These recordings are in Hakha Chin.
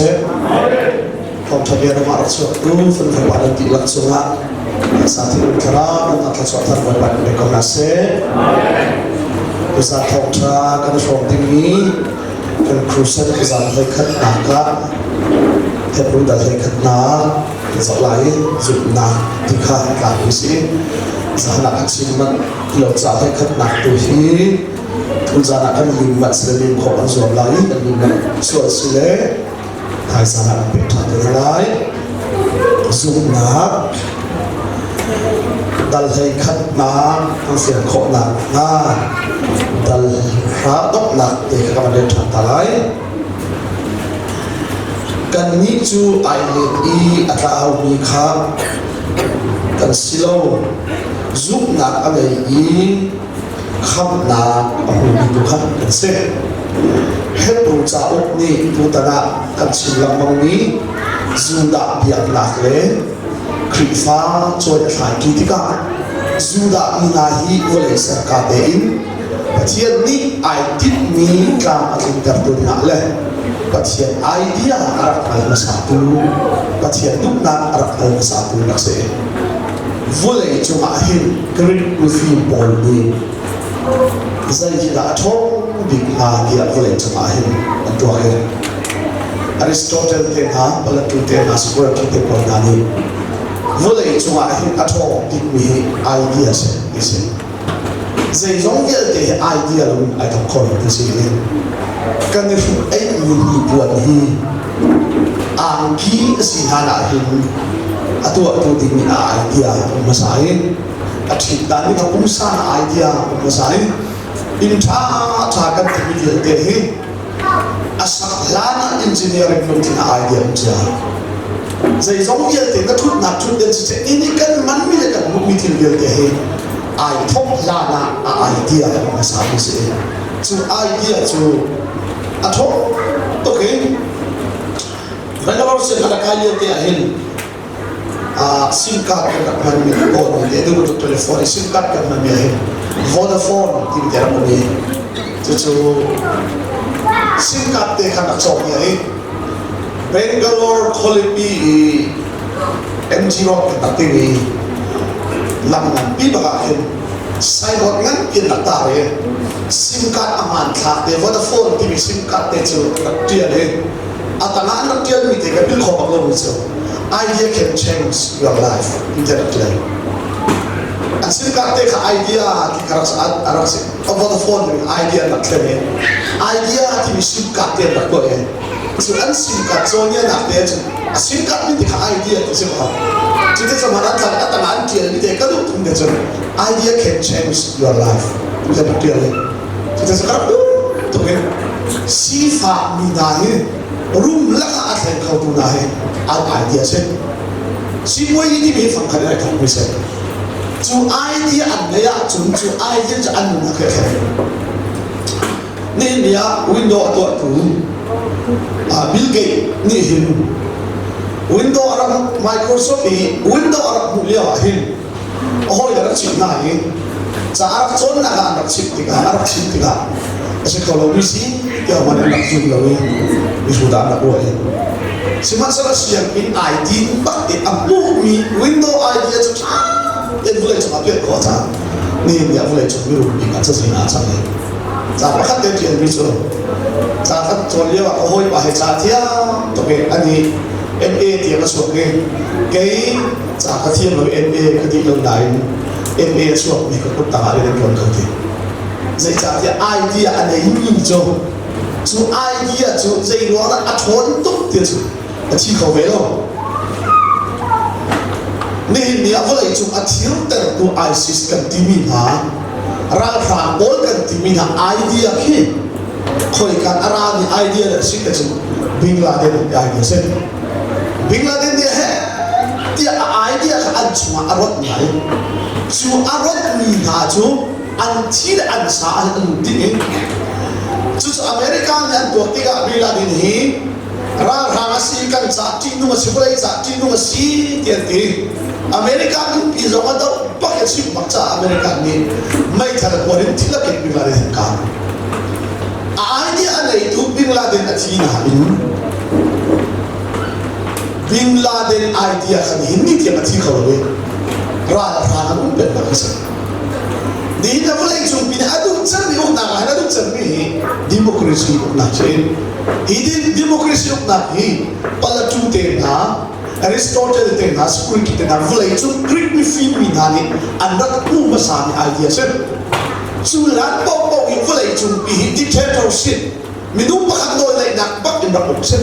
seh. Thawngṭha bia ram ah rak chuaktu fanu fapa nan dihlak cungah sa thinlung thlarau nan thluachuah thar Bawipa nih pe ko hna seh. Tuzan thawngṭha kan hrawm dingmi kan crusade tuzan voikhat nak ah Hebrew dal hleikhat nak kan zoh lai i zumhnak ti kha tlang u sih. Zahan ah kan chim manh lo ca hleikhat nak tu hi tuzan ah kan lim manh sile lim khawh kan zuam lai i kan lim manh sual sile thaizang ah kan pek ṭhan te lai. Zumhnak dal hleikhatnak kan fian khawhnak hnga dal hra donghnak te kha kan rel ṭhan ta lai. Kannih cu ai let i a tlaumi kha kan si lo. Zumhnak a ngei i khamhnak a hmumi tu kha kan si. Hebru cauk nih tutan ah kan chim lengmangmi Judah biaknak le Khrihfa cawi a thlaiṭi tikah Judah mi hna hi vawlei serka tein Pathian nih ai tinhmi tlam a tlintertu dingah le Pathian idea a rak hngal hmasatu, Pathian duhnak a rak hngal hmasatu rak si. Vawlei cungah hin Greek mifim pawl nih zei hi dah a ṭhawng bik hnga tiah vawlei cungah hin an tuak i Aristotle te hna, Plato te hna, Socrates te pawl hna nih vawlei cungah hin a ṭhawng bikmi hi idea si ti si. Zeizong vialte hi idea lo in ai thawk kho lo ti si i kan i hruk eihmi hnipuan hi angki a si hlan ah hin a tuahtu ding nih a idea a um hmasa i a ṭhit dan nih a pungsan a idea a um hmasa i inn ṭha ṭha kan timi vialte hi a sak hlan ah engineering lungthin a idea um cia. Zeizong vialte na ṭhutnak ṭhutden siseh ni nih kan manmi le kan hmuhmi thil vialte hi ai thawk hlan ah a idea a hmasa mi si. Cu idea cu a thawk tuk i Bangalore sin a kai lio te ah hin SIM card kan rak hmanmi tawnmi te tu bantuk telephone i SIM card kan hmanmi ah hin Vodafone timi te rak um i cucu SIM card te khan rak cawk i ai Bangalore khualipi i MG Road kan rak timi lam nganpi bak ah hin signboard nganpi an rak tar i SIM card a hmanthlak te Vodafone timi SIM card te cu rak ṭial i a tangah an rak ṭialmi te ka bil kho bak lomi cu idea can change your life ti te rak ṭial. An SIM card te kha idea ti kha rak a rak si. Vodafone timi idea an rak thlen i idea timi SIM card te an rak tuah i cu an SIM card cawnianak te cu a SIM card min ti kha idea ti si ko. Cu te cu an tlang a tangah an ṭialmi te ka duh tung te cu idea can change your life ti te rak ṭial i cu te cu ka rak duh tuk i sifak mi hna hi rum lakah a thleng khotu hna hi an idea si. Sipuai timi hi fangkhat in ai thawkmi si. Cu idea an ngeih ahcun cu idea cu an nunnak he a thleng. Nihin ni ah window a tuahtu Bill Gates nih hin window a rak Microsoft i window a rak hmuh lio ah hin a hawi a rak chimh hna i ca a rak cawnnak ah an rak chimh tikah a rak chimh tikah a si kho lomi si tiah man an rak zum lo i mihrut ah an rak ruah i sihmanhsehlaw sianginn ai din bak i a hmuhmi window idea cu ṭha tein vawlei cungah piah khawh caah nihin ni ah vawlei cung mirum bik ah cazin ah a cang i ca pakhat te ṭialmi cu ca khat cawn lio ah ka hawipa he ca thiam tuk i ani MA tiang a chuak i kei ca ka thiam lo MA ka dih lo nain MA a chuakmi ka kut tangah rian an ṭuan kho ti. Zeicahtiah idea a neimi cu cu idea cu zei ruangah a ṭhawn tuk ti cu a thi kho ve lo. Nihin ni ah vawleicung a thirtertu ISIS kan timi hna ralhrang pawl kan timi hna idea khi khoikan a rami idea le si te cu Bin Laden idea si. Bin Laden nih heh tiah a idea kha an chungah a rawt ngai. Cu a rawtmi hna cu an thi le an sa an lut dih i cucu America nih an tuak tikah Bin Laden hi ralhrang a si kan ca ṭihnung a si vawlei ca ṭihnung a si ti an ti. America mipi zong a doh bak i chim bak caah America nih meithal kuan in thi lakin Bin Laden an kah. A idea a ngeitu Bin Laden a thi nain Bin Laden idea kha nihin ni tiang a thi kho lo i ralhrang an um pengnak a si. Nihin a vawlei cung pi nih a duh cemmi uknak ah hin a duh cemmi hi democracy uknak si. Hi democracy uknak hi Plato te hna, Aristotle te hna, Socrates te hna vawlei cung Greek mifim mi hna nih an rak hmuh hmasami idea si. Cu hlan paohpaoh hi vawlei cung pi hi dictatorship minung pakhat nawlneihnak bak in rak um si.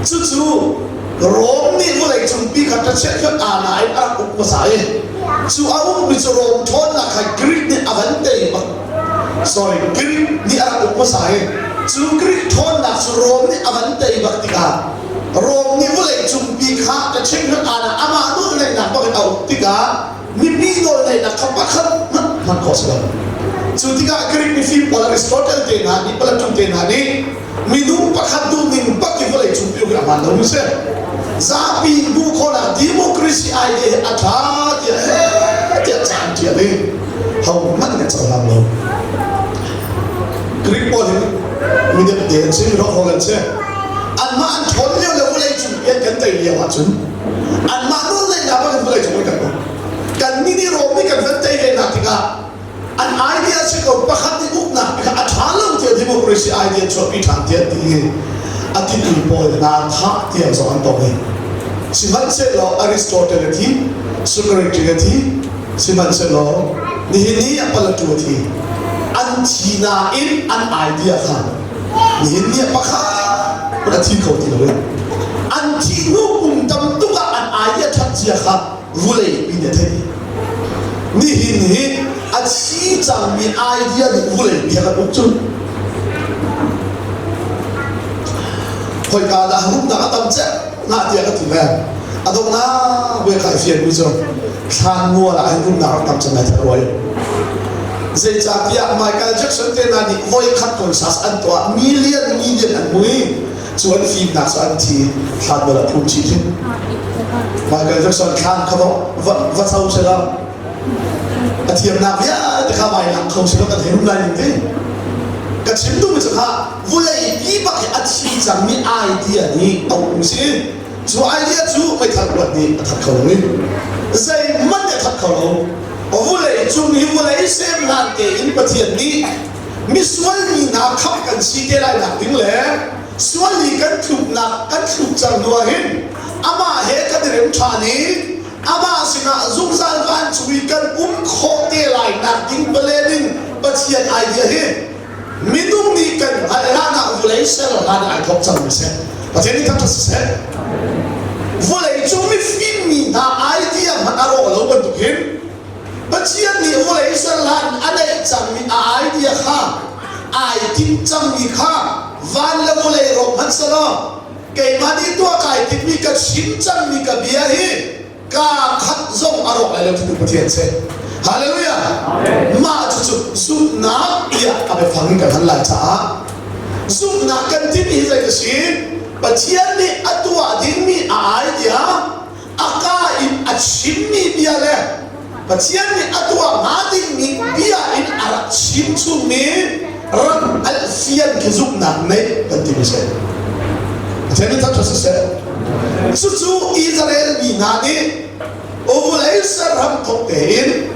Cucu Rom nih vawleicung pi kha ṭachiah aana in a rak uk hmasa i cu a ukmi cu Rom ṭhawnnak kha Greek nih a van tei bak. Sorry, Greek nih a rak uk hmasa i cu Greek ṭhawnnak cu Rom nih a van tei bak tikah Rom nih vawleicung pi kha ṭachiah aana amah nawlneihnak bak in a uk tikah mipi nawlneihnak kha pakhat hmanh hman khawh si lo. Cu tikah Greek mifim pawl Aristotle te hna nih Plato te hna nih minung pakhat duhning bak i vawlei cung pi a hmaan lo mi si. Zapi bu khawhnak democracy idea hi a ṭha tiah he tiah ca an ṭial i ho hmanh kan cohlang lo. Greek pawl hi midepde an si, rohrawl an si. Anmah an ṭhawn lio le vawlei cung pi an kan tei lio ahcun anmah nawlneihnak bak in vawlei cung kan um. Kannih nih Rom nih kan van tei ve hna tikah an idea si ko pakhat nih uknak kha a ṭha lo tiah democracy idea chuahpi ṭhan tiah ti i a titu pawl hna thah tiang zong an tong i sihmanhsehlaw Aristotle a thi Socrates a thi sihmanhsehlaw nihin ni a Plato a thi an thi nain an idea kha nihin ni ah pakhat a thi kho ti lo an thih hnu kum tam tuk ah an idea ṭhat zia kha vulei pi nih a theih nihin hi a thi cangmi idea nih vulei pi a kan uk cu khoika dah rumnak a tam cek nga tiah ka ti ve a donghnak ve kai fian mi cu thlan mual ah hin rumnak rak tam cang lai that ruai zeicahtiah Michael Jackson te hna nih voi khat concert an tuah million million an mui cu an fimnak cu an thi thlan mual ah phum chih thin Michael Jackson thlan kha va va co sela a thiamnak vialte kha vai lang kho sela kan hei rum lai ning ti ka chim duhmi cu kha vulei pi bak hi a thi cangmi idea nih a um si cu idea cu meithal kuat nih a that kho lo i zeihmanh nih a that kho lo vulei cung hi vulei sem hlan tein Pathian nih misual mi hna khamh kan si te lai nak ding le sual i kan tluknak kan thluk cang hnu ah hin amah he kan i rem ṭhan i amah sinah zungzal vancung i kan um khawh te lai nak ding palen in Pathian idea hi minung nih kan hngalh hlan ah vawlei ser hlan ai thawk cang mi si Pathian nih thangṭhat siseh vawlei cung mifim mi hna idea hmanh a rawh lo bantuk hin Pathian nih vawlei ser hlan a neih cangmi a idea kha ai timh cangmi kha van le vawlei rawk hmanh selaw keimah nih tuah kai timhmi ka chim cangmi ka bia hi kaa khat zong a rawk lai lo titu Pathian si. Hallelujah. Mah cucu zumhnak tiah a biafang in kan hman lai caah zumhnak kan timi hi zei a si? Pathian nih a tuah dingmi a idea a kaa in a chimmi bia le Pathian nih a tuah hnga dingmi bia in a rak chim chungmi rak hngalh fian khi zumhnak neih kan timi si. Pathian nih thangṭhat siseh. Cucu Israel mi hna nih vawlei ser hram thawk tein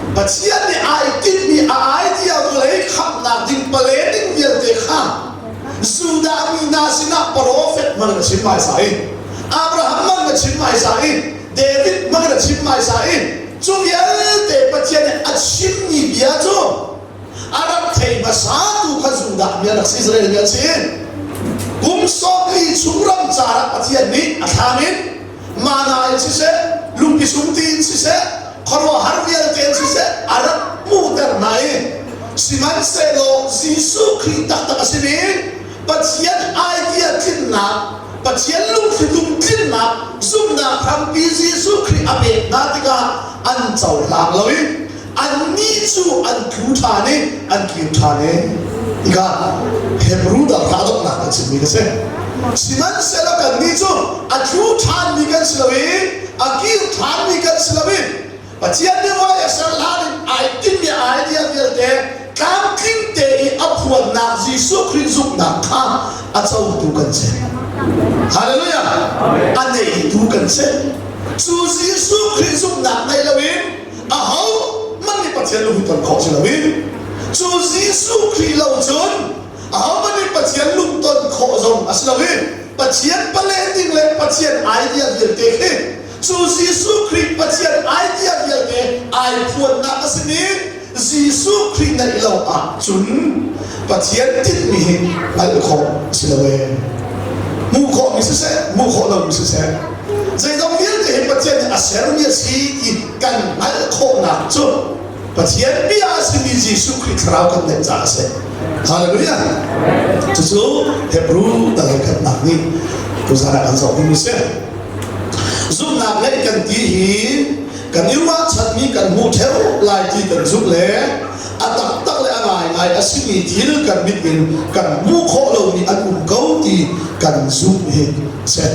Pathian nih ai tinhmi a idea vawlei khamhnak ding pale ding vialte kha Judah mi hna sinah profet hmang in a chim hmaisa i Abraham hmang in a chim hmaisa i David hmang in a chim hmaisa i cu vialte Pathian nih a chimmi bia cu a rak thei hmasatu kha Judah mi an rak si Israel mi an si kum 40 chung ram car ah Pathian nih a thlam in mana in siseh lungpi sungti in siseh khuaruahhar vialte in siseh a rak hmuhter hna i sihmanhsehlaw Jesuh Khrih taktak a simi Pathian idea tlinnak Pathian lungthli lungtlinnak zumhnak hrampi Jesuh Khrih a pek hna tikah an cohlang lo i annih cu an tlu ṭhan i an kir ṭhan i tikah Hebru dal hra donghnak kan chimmi ka si. Sihmanhsehlaw kannih cu a tlu ṭhanmi kan si lo i a kir ṭhanmi kan si lo i Pathian nih vawlei a ser hlan in ai tinhmi idea vialte tlamtling te i a phuannak Jesuh Khrih zumhnak kha a cotu kan si. Hallelujah! A neitu kan si. Cu Jesuh Khrih zumhnak nei loin aho hmanh nih Pathian lung ton khawh si loin cu Jesuh Khrih lo cun ahohmanh nih Pathian lungton khawh zong a si lo i Pathian pale ding le Pathian idea vialte khi cu Jesuh Khrih Pathian idea vialte ai phuannak a simi Jesuh Khrih neih lo ahcun Pathian tinhmi hi hngalh khawh a si lo ee. Hmuh khawhmi siseh, hmuh khawh lomi siseh, zeizong vialte hi Pathian nih a sermi a si ti kan hngalh khawhnak cu Pathian bia a simi Jesuh Khrih thlarau kan neih caah a si. Hallelujah! Cucu Hebrew dal khatnak nih tuzan ah kan zoh ding a si. Zumhnak ngeih kan ti hi kan i ruahchanmi kan hmuh ṭheo lai ti kan zumh le a taktak le a ngaingai a simi thil kan mit in kan hmuh khawh lomi an um ko ti kan zumh hi a si.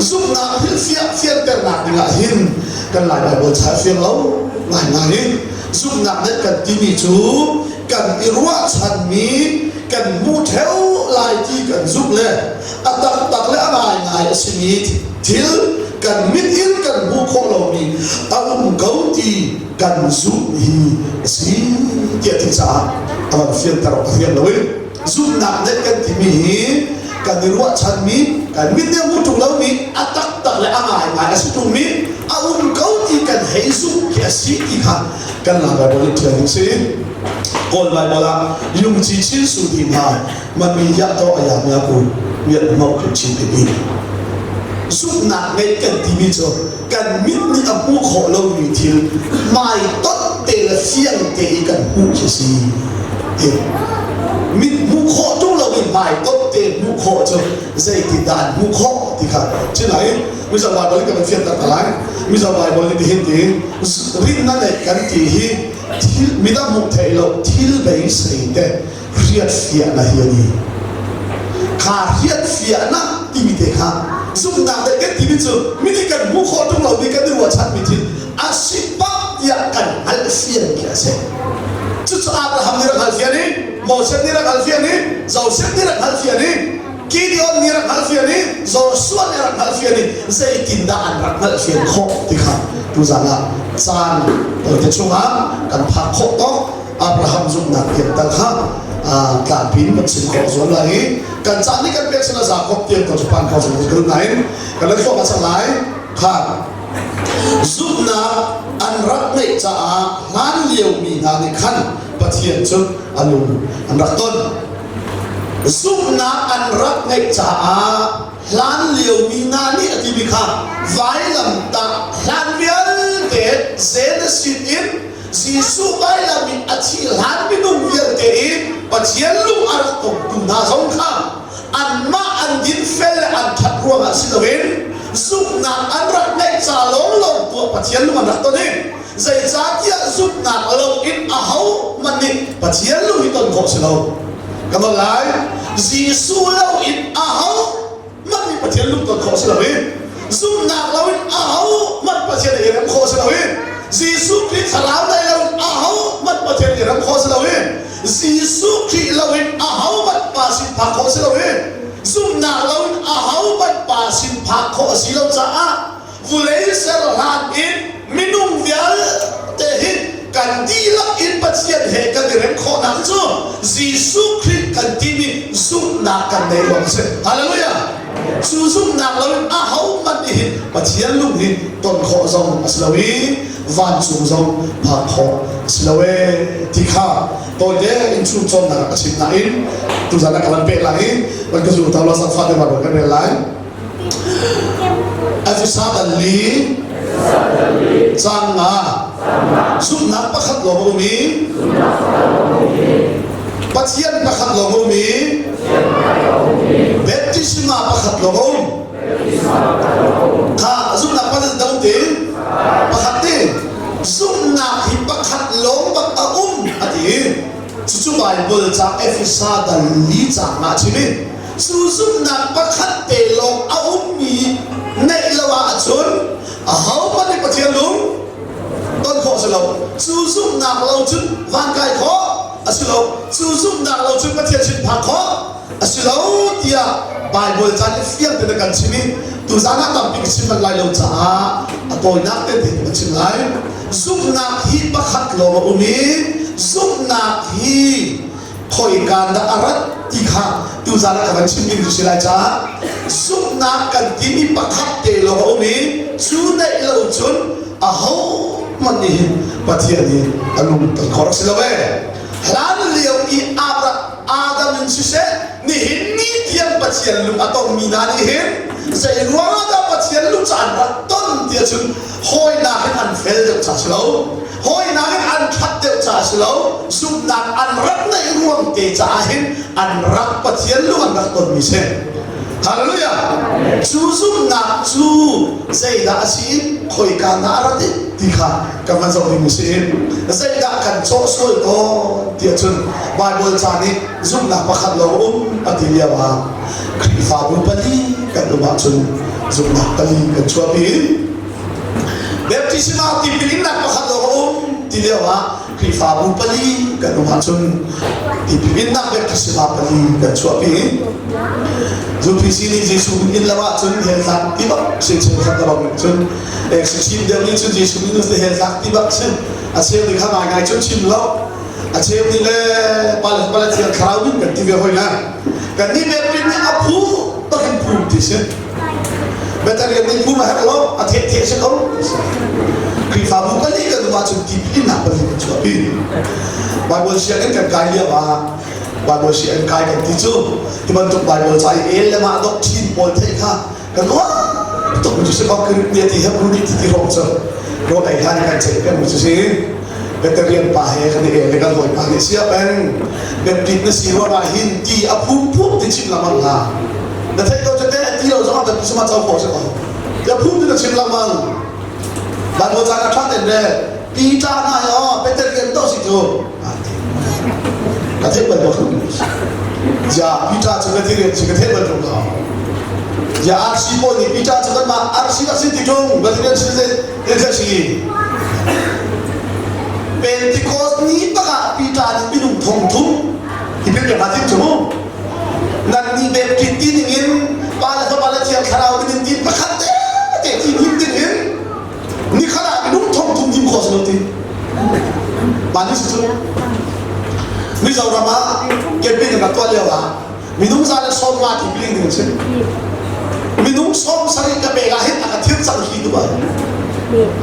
Zumhnak hrilhfiah fianternak dingah hin kan Lai Baibal cha fiang lo ngaingai in zumhnak nih kan timi cu kan i ruahchanmi kan hmuh ṭheo lai ti kan zumh le a taktak le a ngaingai a simi thil kan mit in kan hmuh khawh lomi a um ko ti kan zumh hi a si tiah ti caah a van fianter awk a fiang lo i zumhnak nih kan timi hi kan i ruahchanmi kan mit nih a hmu ṭung lomi a taktak le a ngaingai a si ṭungmi a um ko ti kan hei zumh khi a si ti kha kan la Baibal in ṭial ding si. Kawl Baibal ah lungci chin su ti hna mami ya to aya mya ku miat mau khi chin pi zumhnak ngeih kan timi cu kan mit nih a hmuh khawh lomi thil hmai tot te le fiang te i kan hmuh khi si. Mit hmuh khawh ṭung loin hmai tot te hmuh khawh cu zeitindah an hmuh khawh ti kha cinain Mizo Bible in kan fianter ta lai. Mizo Bible nih tihin ti rinna neih kan ti hi thil midang hmuh theih lo thil beisei te hriatfiahna hi a ni. Kha hriatfiahna timi te kha zumhnak deh kan timi cu mi nih kan hmuh khawh ṭung lomi kan i ruahchanmi thil a si bak tiah kan hngalh fian khi a si. Cucu Abraham nih rak hngalh fian i Moses nih rak hngalh fian i Joseph nih rak hngalh fian i Gideon nih rak hngalh fian i Joshua nih rak hngalh fian i zeitindah an rak hngalh fian khawh ti kha tuzan ah caan tawite chungah kan phak khawh tawk Abraham zumhnak tiang tal kha tlangpi in kan chim khawh zuam lai i kan caan nih kan pek sila Jakob tiang ko Japan ko cu kan nain kan la thluak a cang lai kha zumhnak an rak ngeih caah hlan lio mi hna nih khan Pathian cu a lung an rak ton. Zumhnak an rak ngeih caah hlan lio mi hna nih a timi kha vailamtah hlan vialte Genesis in Jesuh vailam in a thih hlan minung vialte i Pathian lung a rak tongtu hna zong kha anmah an dinfel le an ṭhat ruangah si loin zumhnak an rak ngeih ca lawnglawng tuah Pathian lung an rak ton i zeicahtiah zumhnak lo in ahohmanh nih Pathian lung hi ton khawh si lo. Ka non lai Jesuh lo in aho hmanh nih Pathian lung ton khawh si lo i zumhnak lo in aho hmanh Pathian i rem khawh si lo i Jesuh Khrih thlarau nei lo in aho hmanh Pathian i rem khawh si lo i Jesuh Khrih lo in aho hmanh Pa sin phak khawh si lo i zumhnak lo in aho hmanh Pa sin phak khawh a si lo caah vulei ser hlan in minung vialte hi kan dihlak in Pathian he kan i rem khawhnak cu Jesuh Khrih kan timi zumhnak kan nei ruang a si. Hallelujah! Cu zumhnak loin ahohmanh nih hin Pathian lung hi ton khawh zong a si lo i vancung zong phak khawh a si lo ee ti kha tawite in chung cawnnak a chim nain tuzan ah ka van peh lai i van ka zul tau la sang fa te kan rel lai. Efesa dal li cang nga zumhnak pakhat lawng a um i Pathian pakhat lawng a um i baptisma pakhat lawng a um. Kha zumhnak pakhat dang ti pakhat ti zumhnak hi pakhat lawng bak a um a ti. Cucu Bible ca Efesa dal li cang nga chim i Cu zumhnak pakhat te lawng a ummi neih lo ahcun ahohmanh nih Pathian lung ton khawh si lo. Cu zumhnak lo cun van kai khawh. A si lo. Cu zumhnak lo cun Pathian sin phak khawh a si lo tiah Baibal ca nih fiang tein a kan chim i tuzaan ah tampi ka chim bal lai lo caah a tawinak te tein ka chim lai. Zumhnak hi pakhat lawng a um i zumhnak hi khoika dah a rat ti kha tuzaan ah ka van chim ding cu si lai caah zumhnak kan timi pakhat te lawng a um i cu neih lo cun aho hmanh nih hin Pathian hi a lung ton khor a si lo ee. Hlan lio i Adam in siseh nihin ni tiang Pathian lung a tongmi hna nih hin zei ruangah dah Pathian lung cu an rak ton tiah cun hawinak in an fel deuh ca si lo hawinak in an ṭhat deuh ca si lo zumhnak an rak neih ruang te caah hin an rak Pathian lung an rak tonmi si. Hallelujah! Cu zumhnak cu zeidah a si khoika na a rat i ti kha kan van zoh ding a si. Zeidah kan cawh sual tawn tiah cun Baibal ca nih zumhnak pakhat lo um a ti lio ah Khrihfabu pali kan um ahcun zumhnak pali kan chuahpi. Baptisma tipil innak pakhat lawng a um ti lio ah Khrihfabu pali kan um ahcun tipil innak baptisma pali kan chuahpi. UPC nih Jesuh min in lo ahcun hell tlak ti bak si cheukhat le bang cun chim deuh nih cun Jesuh min in hell tlak ti bak si a cheu nih kha ngaingai cun chim lo a cheu nih le pale pale thiang thlarau min kan ti ve hoi na kan nih Baptist nih a phu bak in phu ti si Vegetarian nih pum a herh lo, a theh theh si ko. Khrihfabu pali kan um ahcun tipil innak pali kan chuahpi. Bible sianginn kan kai lio ah Bible sianginn kai kan ti cu hi bantuk Bible ca i el le mah doctrine pawl theih kha kan uar tuk mi cu si ko Greek nih a ti Hebrew nih ti ti hrawng cu rawl ei hlan kan ceih peng mi cu si. Vegetarian pa he kan i el le kan hawipa nih sia peng Baptist na si ruangah hin ti a phum phum ti chim lengmang hna. Na theih ko cu teh ti lo zong ah baptisma co khawh si ko. Ti a phum ti na chim lengmang. Bible caan a ṭha ten le Peter hna hi aw vegetarian to si cu. Ka theih bal bak Ja Peter cu vegetarian si ka theih bal ṭung lo. Ja RC pawl nih Peter cu kanmah RC tak si ti ṭung vegetarian si zei si. Pentecost ni bak ah Peter nih minung thong thum tipil pek hna tim cu nan nih Baptist ti ning in Pa le Fapa le Thiang Thlarau min in ti pakhat te te ti him ding in nikhat ah minung thong thum him khawh si lo ti mah ni si cu Mizoram ah camping kan rak tuah lio ah minung za le 50 ti piling ding si minung 70 ka pek ah hin a ka thil cang hi tu ba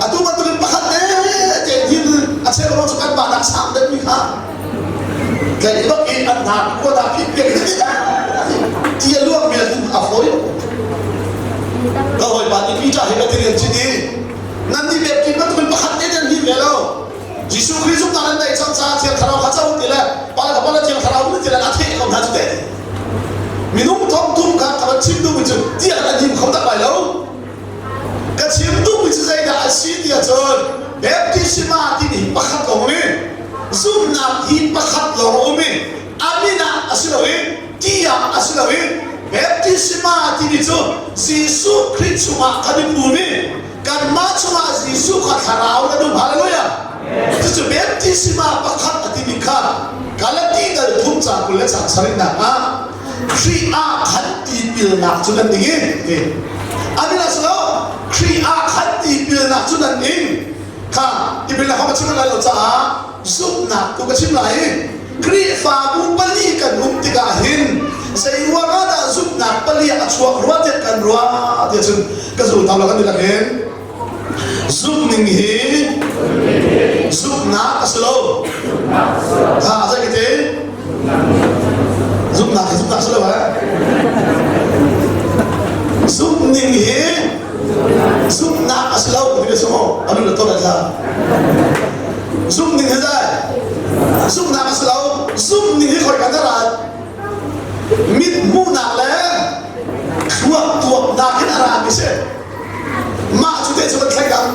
atu bantukin pakhat te te hin a cheu cu kan pa nak sang deuh mi kha tlaih bak in an hna khua da phit piak ti a luang mi a fawi ka hawi pa ni Peter he ka tirian chin i nan ni bek ki bantukin pakhat te nan hi ve lo Jesuh Khrih zumhnak an neih cang caah Thiang Thlarau kha co ti le Pa le Fapa le Thiang Thlarau ti le a theih ko hna cu te. Minung thong thum kha ka van chim duhmi cu tiah an him kho tak lai lo. Ka chim duhmi cu zeidah a si ti ahcun baptisma timi hi pakhat lawng um i zumhnak hi pakhat lawng a um i a min ah a si lo i ti ah a si lo i baptisma timi cu Jesuh Khrih chungah kan i pum i kanmah chungah Jesuh kha thlarau na dum hallelujah cucu baptisma pakhat a timi kha Galati dal thum ca 20 le ca sarihnak ah Khrih ah khan tipilnak cu nan ing i ti amin a si lo Khrih ah khan tipilnak cu nan ing kha tipilnak kha ka chim lai lo caah zumhnak tu ka chim lai i Khrihfabu pali kan um tikah hin zei ruangah dah zumhnak pali a chuak rua tiah kan ruah tiah cun ka zul tam lo kan ti lang hin zumhning hi zumhnak a si lo ha zei ka ti zumhnak hi zumhnak si lo eh zumhning hi zumhnak a si lo ti ka si mu anu le ton a Zumh ning hi dai. Zumhnak a si lo. Zumh ning hi khoi kan rat. Mit hmuhnak le thluak tuaknak in a ra mi si. Mah cu te cu kan thleng ang.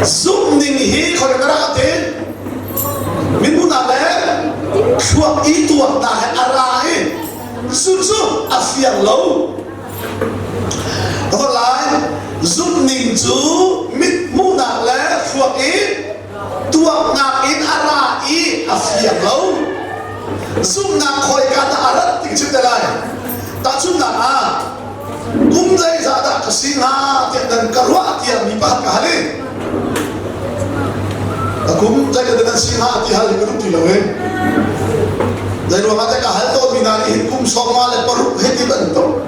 Zumh ning hi khoi kan rat te. Mit hmuhnak le thluak i tuaknak he a ra i cucu a fiang lo. Ka lai zumhning cu mit hmuhnak le thluak i tuaknak in a ra i a fiang. fiang lo. Zumhnak khawika dah a rat ti chim te lai. Tahchunhnak ah, kum zeizah dah ka si hnga tiah nan ka ruah tiah mi pakhat ka hal i ka kum zeizah dah nan si hnga ti hal hi ka duh ti lo i zei ruangah teh ka hal tawn mi hna nih hin kum 56 he ti bantuk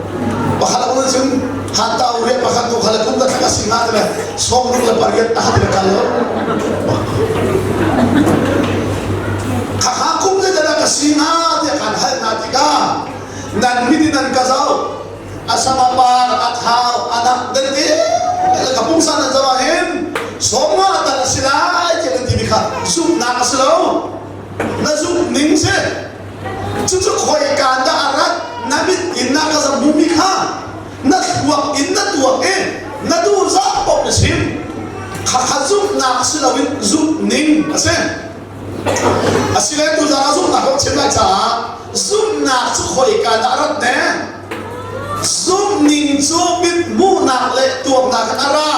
pakhat a cun hatta uriah pakhat tu khale kum ka si hnga te le 68 a hat le kal lo khakha kum te dah ka si hnga tiah kan hal hna tikah nan mit in nan ka zoh a sama par a thau a nak den te le ka pungsan nan zoh ah hin 50 tal a si lai tiah nan ti mi kha zumhnak a si lo na zumh ning si Cucu khoika dah a rat? Na mit in na ka hmumi kha na thluak in na tuak i na duh zat paoh na chim. Khakha zumhnak si loin zumh ning a si. Asile tuzaan ah zumhnak kong chim lai caah zumhnak cu khoika dah a rat ne? Zumh ning cu mit hmuhnak le tuaknak in a ra.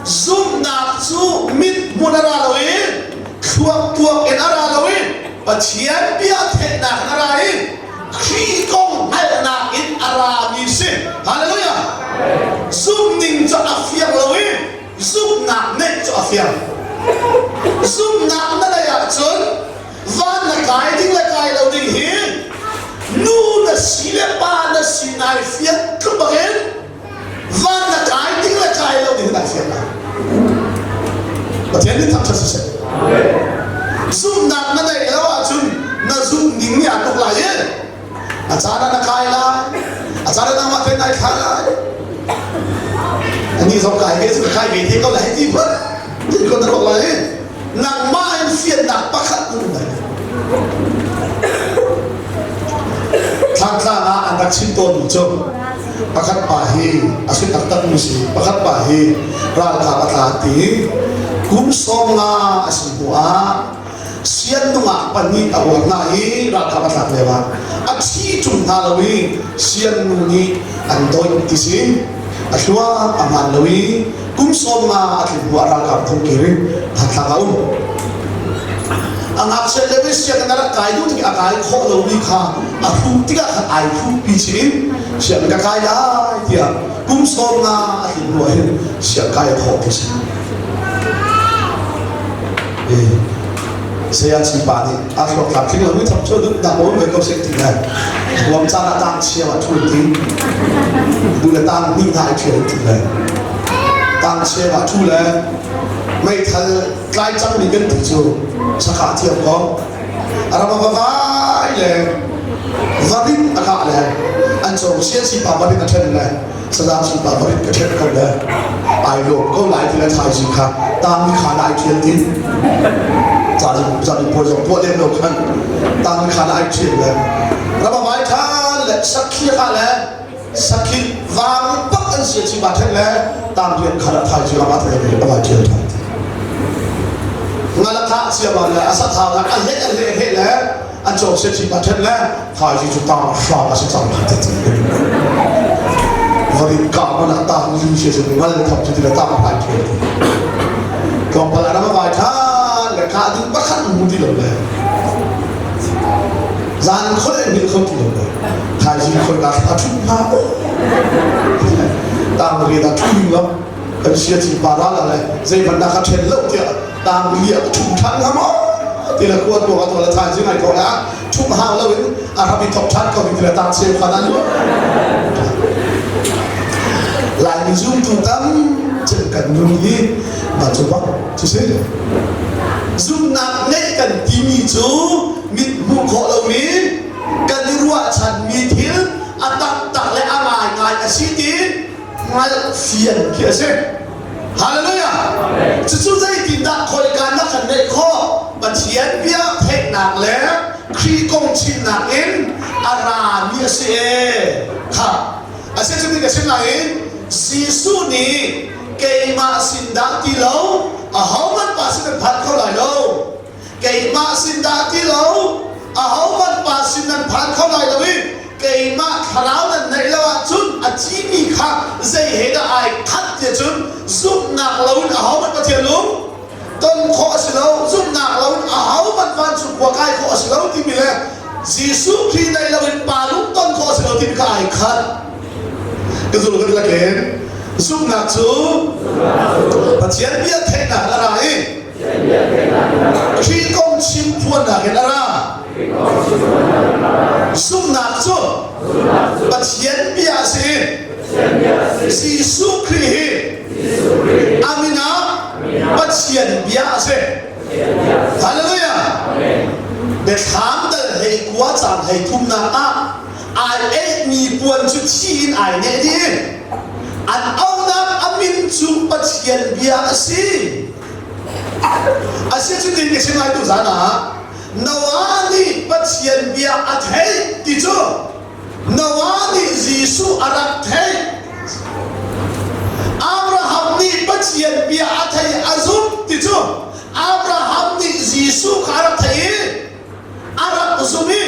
Zumhnak cu mit hmun a ra lo i thluak tuak in a ra lo i Pathian bia theihnak in a ra i Khrih kong hngalhnak in a rami si. Hallelujah! Zumhning cu a fiang lo i zumhnak neih cu a fiang. Zumhnak na neih ahcun van na kai ding le kai lo ding hi nu na si le pa na si nai fian tluk bangin van na kai ding le kai lo ding na fiang lai. Pathian nih thangṭhat siseh. Zumhnak na neih lo ahcun na zumh ning nih aa tuk lai i a caan ah na kai lai, a caan ah nangmah tein nai thla lai. Ani zong kai ve cu ka kai ve te ko lai ti phun ti ko na ruak lai i nangmah in fiannak pakhat na um lai. Thlangtlang ah an rak chim tawnmi cu pakhat pa hi a si taktak mi si pakhat pa hi ralkap a tla ti kum 50 a si hnu ah sian nungak pahnih a uar hna i ralkap a tlak lio ah a thi ṭung hna lo i sian nu nih an dawih ti si a thluak a hmaan lo i kum 50 a tlin hnu ah ralkap phungkir in Thantlang a um. A ngakchia lio i sianginn a rak kai duh tik a kai khawh lomi kha a hruh tikah khan ai hruhpi chin in sianginn ka kai lai tiah kum 50 a tlin hnu ah hin siang kai a thawh ti si. Saya pa nih a thluak tlam tling lo mi thok cu duh dak um ve ko seh ti le huam caan ah tang chia ah thul ti du le tang hnih hna ai thial ti le tang chia ah thu le meithal tlai cang mi kan ti cu saka thiam ko arama va vai le varin a kah le an cong sia si pa varin a then le Salam si pa varit ka ṭhet ko le ai lawm ko lai ti le thaizing kha tang ni khan ai ṭhial tin ca puai zong tuah lem lo khan tang ni khan ai ṭhial le rama vai ṭhan le sakhi kha le sakhi vang bak an sia chi ma ṭhen le tang rian khan a thaizing ama thai le a vai ṭhial ṭhan ngalakha sia ma le asa thau la a hle a hle he le an cawk se thi pa then le thaizing cu tang hram a si cang lai ti varin ka man ah tang li se cu ngal thap cu ti le tang pai thel ti tlawmpal a ram vai than le ka ding pakhat mu ti lo le zan khol en hil kho ti lo le thaizing khoi ka a thu hna tang ri da thu lo kan sia chi pa ra la le zei ban da kha then lo tiah tang li a thum than nga maw ti le kuat ko to le thaizing ai ko la thum hau lo in a ram i thok than ko ti le tang cheu khan an Laimi zumtu tam cem kan nun hi mah cu bak cu si zumhnak ngeih kan timi cu mit hmuh khawh lomi kan i ruahchanmi thil a taktak le a ngaingai a si ti hngalh fian khi a si. Hallelujah! Cucu zeitindah khoika na kan ngeih khawh? Pathian bia theihnak le Khrih kong chimnak in a rami a si ee. Kha a si cu ka chim lai i Jesuh nih keimah sin dah ti lo ahohmanh pa sin nan phan kho lai lo. Keimah sin dah ti lo ahohmanh pa sin nan phan kho lai lo i keimah thlarau nan neih lo ahcun a cimi kha zei he dah ai khat ti cun zumhnak loin ahohmanh Pathian lung Ton khawh a si lo, zumhnak loin ahohmanh vancung khua kai khawh a si lo timi le Jesuh Khrih neih loin Pa lung ton khawh a si lo timi kha ai khat. Ka zul kan lakin zumhnak cu Pathian bia theihnak in a ra i Khrih kong chim phuannak in a ra. Zumhnak cu Pathian bia a si. Jesuh Khrih hi a min ah Pathian bia a si. Hallelujah! Biathlam dal hlei kua caan hlei thumnak ah ai eihmi puan cu thi in ai neh dih. An auhnak a min cu Pathian bia a si. A si cutin ka chim lai tu zan ah Noah nih Pathian bia a theih ti cu Noah nih Jesuh a rak theih. Abraham nih Pathian bia a theih a zumh ti cu Abraham nih Jesuh kha a rak theih i a rak zumh i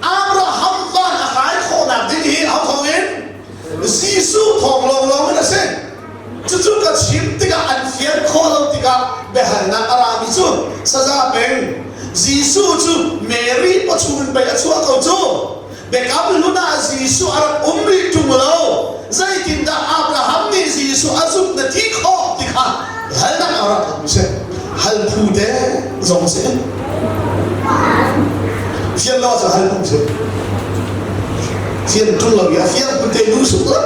Abraham van a kai khawhnak ding hi ho thawng in Jesuh thawng lawnglawng in a si. Cucu ka chim tikah an fian khawh lo tikah biahalnak a rami cu saza peng Jesuh cu Mary pawchung in pei a chuah ko cu. Biakam hlun ah Jesuh a rak um rih ṭung lo. Zeitindah Abraham nih Jesuh a zumh na ti khawh ti kha halnak a rak mi si. Hal phu te zong si. Fian lo cu hal phu si. Fian ṭung lo i a fiang phu te nu suk lo.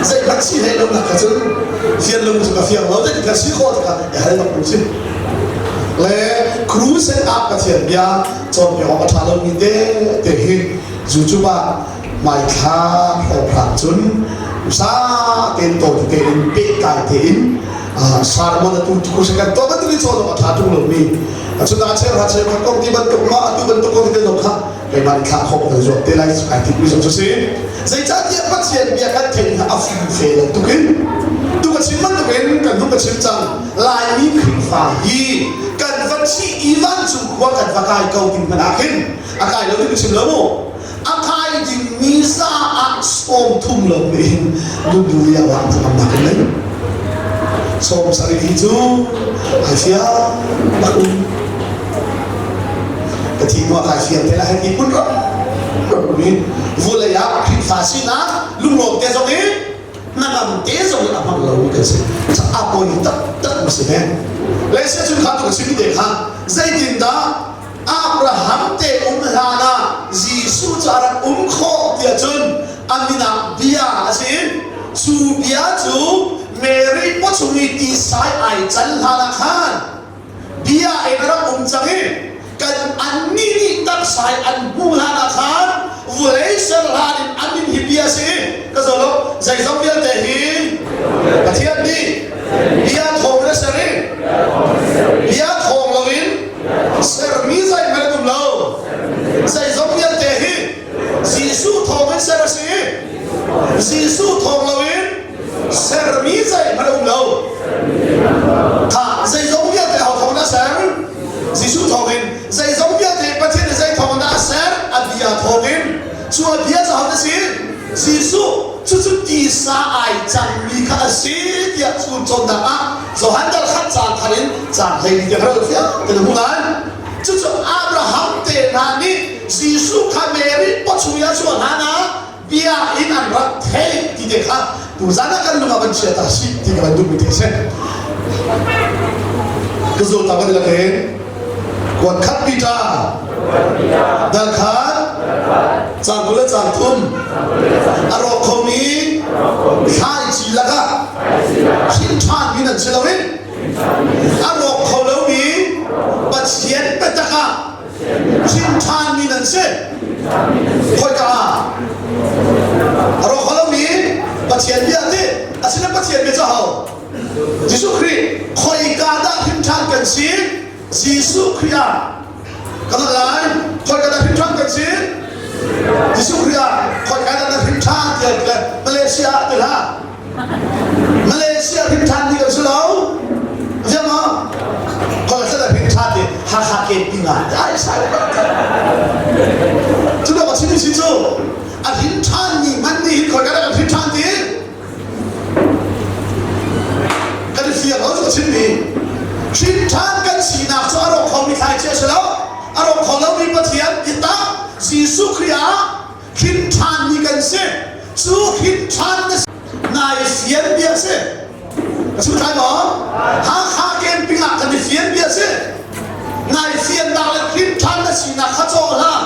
Zeihmanh si hlei lo nak kha cun fian lo cu ka fiang lo te ka si khawh tikah i hal bak mu si. Le crusade ah Pathian bia cawnpiak awk a ṭha lomi te te hi YouTube ah hmaithla hlawhhlang cun usa tein tawi tein pehtlai tein sermon atu tu kan tuah bantuk in cawn awk a ṭha ṭung lomi cun a cheu ha cheu khat kong ti bantuk ma atu bantuk kong ti zong kha keimah nih thlah khawh kan zuam te lai ai timmi zong cu si zeicahtiah Pathian bia kan theih a fimfe lo tuk in tu ka chim bantuk in kan hung ka chim cang Laimi Khrihfa hi kan va thih i vancung khua kan va kai ko ding hmanh ah khin a kai lo ding chim lo mu a kai dingmi za ah 30 lo nih hin nundu ya wang ngam nak in nei 70 hi cu ai fiang bak um ka thi hnu ah kai fiang te la hei ti kun ram ram in vulei ah Khrihfa sinak lunglawm te zong in hnangam te zong in a hmang lo kan si a poi taktak ma si he le se cun kha tu ka chim te kha zeitindah Abraham te um hlan ah Jesuh cu a rak um khawh tiah cun a min ah bia a si cu bia cu Mary pawchung i tisai ai can hlan ah khan bia in a rak um cang i kan annih nih taksai an hmuh hlan ah khan vulei ser hlan in an min hi bia a si ka zo lo zeizong vialte hi Pathian nih bia thawng in a ser i bia thawng loin sermi zeihmanh an um lo zeizong vialte hi Jesuh thawng in ser a si Jesuh thawng loin sermi zeihmanh a um lo kha zeizong vialte ho thawng dah ser Jesuh thawngin zeizong vialte Pathian nih zei thawng dah a ser a bia thawngin cu a bia cu ho si Jesuh cucu tisa ai cangmi kha a si tiah chun cawnnak ah Johan dal khat caan thar in caan hlei ti kha fiang te hmu lai cucu Abraham te hna nih Jesuh kha Mary pawchung i a chuah hlan ah bia in an rak theih ti te kha tuzan ah kan lung ah van chia ta si ti ka van duhmi te si ka zul ta van lakin kuat khat Peter dal khat cang kul le cang thum a rawk khomi thlaici lakah hrin ṭhan mi nan si loin a rawk kho lomi Pathian biatak ah Hrin ṭhanmi nan si. Khoika ah? A rawk kho lomi Pathian bia ti. Asinain Pathian bia cu aho? Jesuh Khrih. Khoika dah hrin ṭhan kan si? Jesuh Khrih ah. Ka zat lai. Khoika dah hrin ṭhan kan si? Jesuh Khrih ah. Khoika dah na hrin ṭhan tiah Malaysia ah ti hlah. Malaysia hrin ṭhan ti kan si lo. Ziang maw? Kol sa hrin ṭha ti Hakha ke pinga ai sai Cu da chim si cu a hrin ṭhan ni man ni hin khoi ka kan hrin ṭhan ti kan fiang lo cu chim mi hrin ṭhan. biatak Jesuh Khrih ah hrin ṭhanmi kan si. Cu hrin ṭhan na nai fian bia si. Ka chim tlai maw? Hakha camping ah kan i fian bia si. Nai fiannak le hrin ṭhan na sinak kha caw hlah.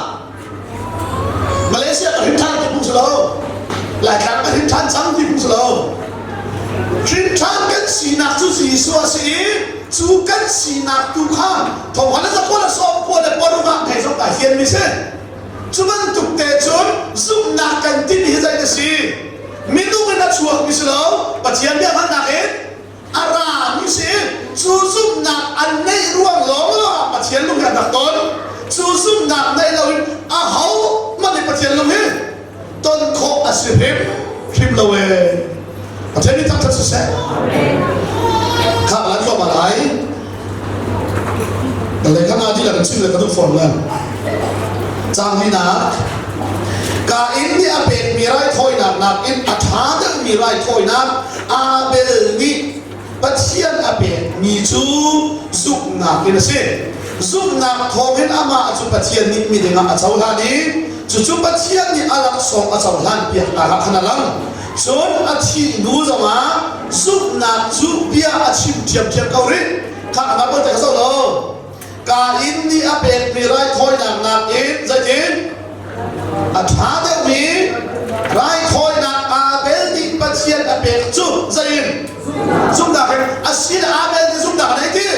Malaysia ka hrin ṭhan ti phung si lo. Laitlang ka hrin ṭhan cang ti phung si lo. Hrin ṭhan kan sinak cu Jesuh a si i cu kan sinak tu kha thawnghan le zakua le sawm kua le paruk ah thei zong kai fianmi si. Cu bantuk te cun zumhnak kan timi hi zei a si? Minung in a chuakmi si lo, Pathian bia hngalhnak in a rami si. Cu zumhnak an neih ruang lawnglawng ah Pathian lung hi an rak ton. Cu zumhnak neih loin aho hmanh nih Pathian lung hi ton khawh a si hrim hrim lo ee. Pathian nih thangṭhat siseh. Kha lan ko ma lai. Lei kha nga di la kan chim le ka duh fawn le. Cang linak Kain nih a pekmi raithawinak nakin a ṭha deuhmi raithawinak Abel nih Pathian a pekmi cu zumhnak in a si. Zumhnak thawngin amah cu Pathian nih miding ah a cohlan i cucu Pathian nih a laksawng a cohlan piaknak ah khan a lang. Cun a thih hnu zongah zumhnak cu bia a chim ṭhiamṭhiam ko rih. Kha amah pawl te kha zoh law Kain nih a pekmi raithawinak nakin zeitin a ṭha deuhmi raithawinak Abel nih Pathian a pek cu zeiin zumhnak in a sin Abel nih zumhnak a nei ti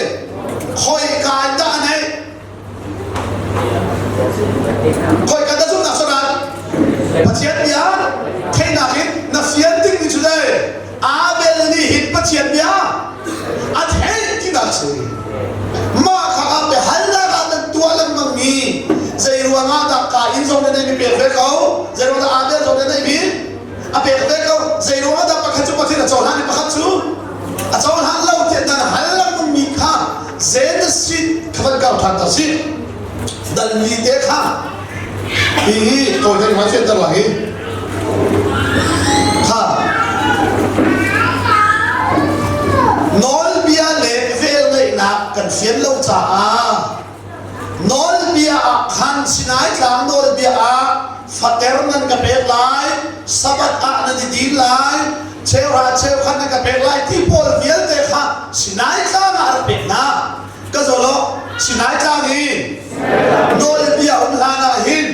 khoika in dah a neih khoika dah zumhnak saran Pathian bia theihnak in na fian dingmi cu dei Abel nih hin Pathian bia a theih tinak si. Mah kha ah biahalnak ah nan tuah lengmang mi zei ruangah dah Kain zong nih mi pek ve ko zei ruangah dah Abel zong nih mi a pek ve ko zei ruangah dah pakhat cu Pathian a cohlan i pakhat cu a cohlan lo tiah nan hal lengmang mi kha Genesis kha van kau ṭhan ta si dal li te kha Hi hi kawi kan hmai fianter lang hi. Kha. Nawlbia le velngeihnak kan fian lo caah nawlbia ah khan Sinai tlang nawlbia ah fater nan ka pek lai, Sabbath ah nan i din lai, cheuhra cheukhat nan ka pek lai ti pawl vialte kha Sinai tlang ah a rak pek hna. Ka zaw lo Sinai tlang i nawlbia um hlan ah hin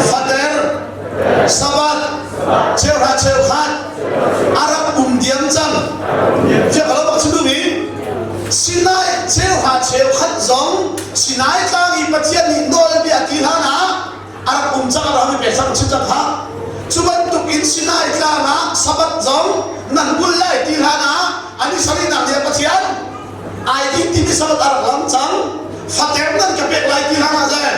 fater Sabbath cheuhra cheukhat a rak um diam cang. Tiah ka lo bak chim duhmi Sinai cheuhra cheukhat zong Sinai tlang i Pathian nih nawlbia ti hlan ah a rak um cang Abraham i pek cang chim cang kha. Cu bantuk in Sinai tlang ah Sabbath zong nan bul lai ti hlan ah an i sarihnak ni ah Pathian ai din timi sabbath a rak lang cang. Fater nan ka pek lai ti hlan ah zei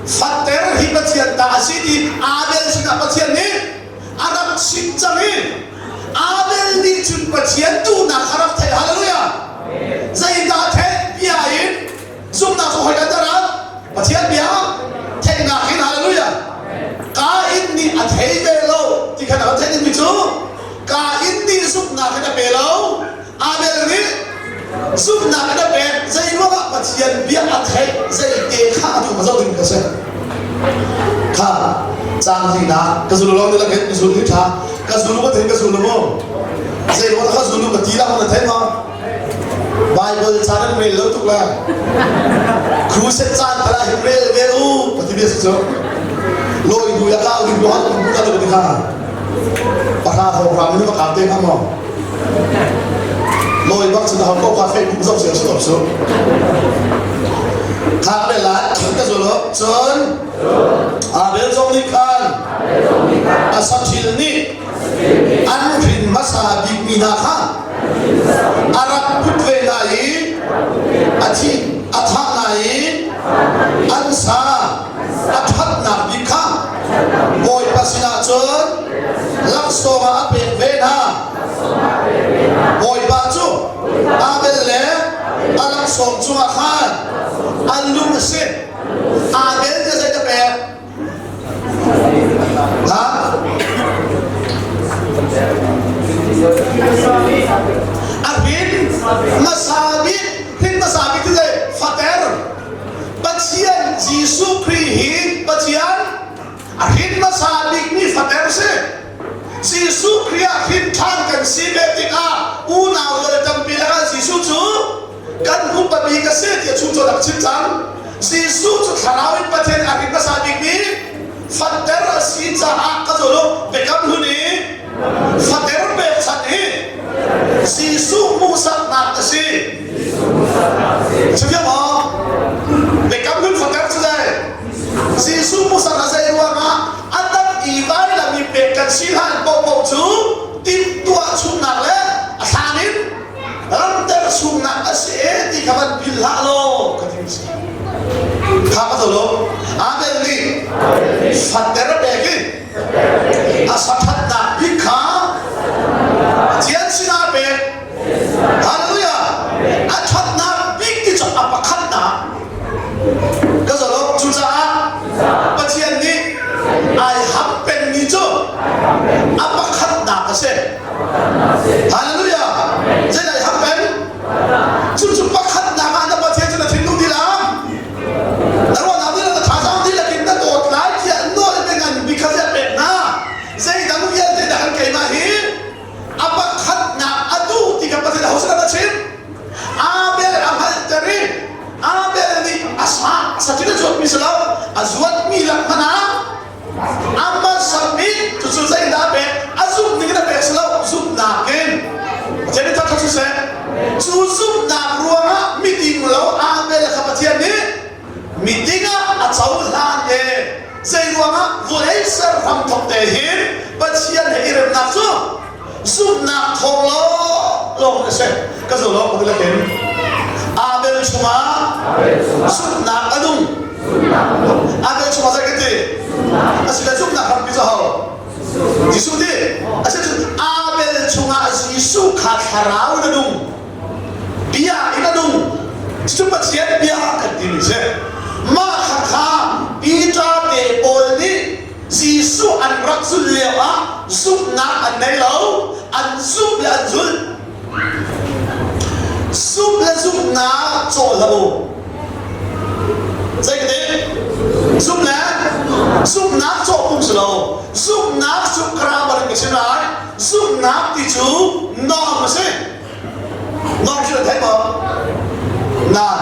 fater hi Pathian ta a si ti Abel sinah Pathian nih a rak chim cang i Abel nih cun Pathian duhnak a rak theih. Hallelujah! Zeidah theih bia in zumhnak cu hoi kan rat Pathian bia theihnak in hallelujah Kain nih a thei ve lo ti khan a kan theih dingmi cu Kain nih zumhnak in a pe lo Abel nih zumhnak in a pek zei ruangah Pathian bia a theih zei te kha a duh zoh ding ka si kha cang hlinak ka zul lo ni lakin ka zul hi tha ka zul ka thei ka zul mu zei ruangah ka zul ka ti la ka thei ma Bible ca nan rel lo tuk le crusade caan pala hin rel ve u ka ti bia si cu lawi bu ya ka ding lo han bu ta lo ti kha pahra ho ram ni ma ka te ma mo lawi bak chu na ko kha Facebook zoh sia su su kha be la ka zo lo cun Abel zong nih khan a sathil nih an hrin hmasa bik mi hna kha a rak put ve hna i a thi a thah hna i an sa a ṭhatnak bik kha Bawipa sinah cun laksawng ah a pek ve hna. Bawipa cu Abel le a laksawng cungah khan an lung a si. Abel nih zei a pek? A hrin hmasa bik hrin hmasa bik cu zei fater Pathian Jesuh. si ve tikah unau rual tampi lakah Jesuh cu kan upa bik a si tiah chung cu rak chim cang. Jesuh cu thlarau in Pathian a hrin hmasa bikmi fater a si caah ka zul u. Biakam hlun i fater pekchanh hi Jesuh hmuhsaknak a si. Cubiak maw? Biakam hlun fater cu zei? Jesuh hmuhsaknak zei ruangah a dang i vailam i pek kan si hlan paohpaoh cu timhtuah chungnak le a thlan in ramter chungnak a si e ti kha van philh hlah law ka ti si. Kha ka lo. Abel nih fater a pek i a sathatnak bik kha Pathian sinah a pek. Hallelujah! A ṭhatnak bik ti cu a pakhatnak. Ka zolo cucaah Pathian nih ai ham pengmi cu a pakhatnak a si. Hallelujah! Zeidah ai ham peng? Cucu pakhatnak ah na Pathian cu na thinlung dilam na ruahnak dihlak na thazaang dihlak in na dawt lai tiah nawl ngan bik kha ziah pek hna. Zeidang vialte dah kan keimah hi a pakhatnak a duh ti kha Pathian ho sin a chim. Abel a hngalhter i Abel nih a sa saṭil a zuatmi si lo a zuatmi lak hmanh ah amah sam i cucu zeidah a pek a zumh ning in a pek si lo zumhnak in Pathian nih thangṭhat siseh cu zumhnak ruangah miding lo Abel kha Pathian nih miding ah a cohlan e zei ruangah vawlei ser hramthok te hin Pathian he i remnak cu zumhnak thawng lawnglawng a si ka zo lawng ka lakin Abel chungah zumhnak a nung Abel chungah zei kan ti a si le zumhnak hrampi cu ho Jesuh ti a si cun Abel chungah Jesuh kha thlarau in a nung bia in a nung cu Pathian bia kan timi si mah kha kha Peter te pawl nih Jesuh an rak zulh lioah zumhnak an ngei lo, an zumh le an zulh. Zumh le zumhnak cawh hlah u. Zei ka ti? Zumh le zumhnak cawh pum si lo. Zumhnak cu grammar in ka chim lai. Zumhnak ti cu norm a si. Norm cu na theih maw? Nan.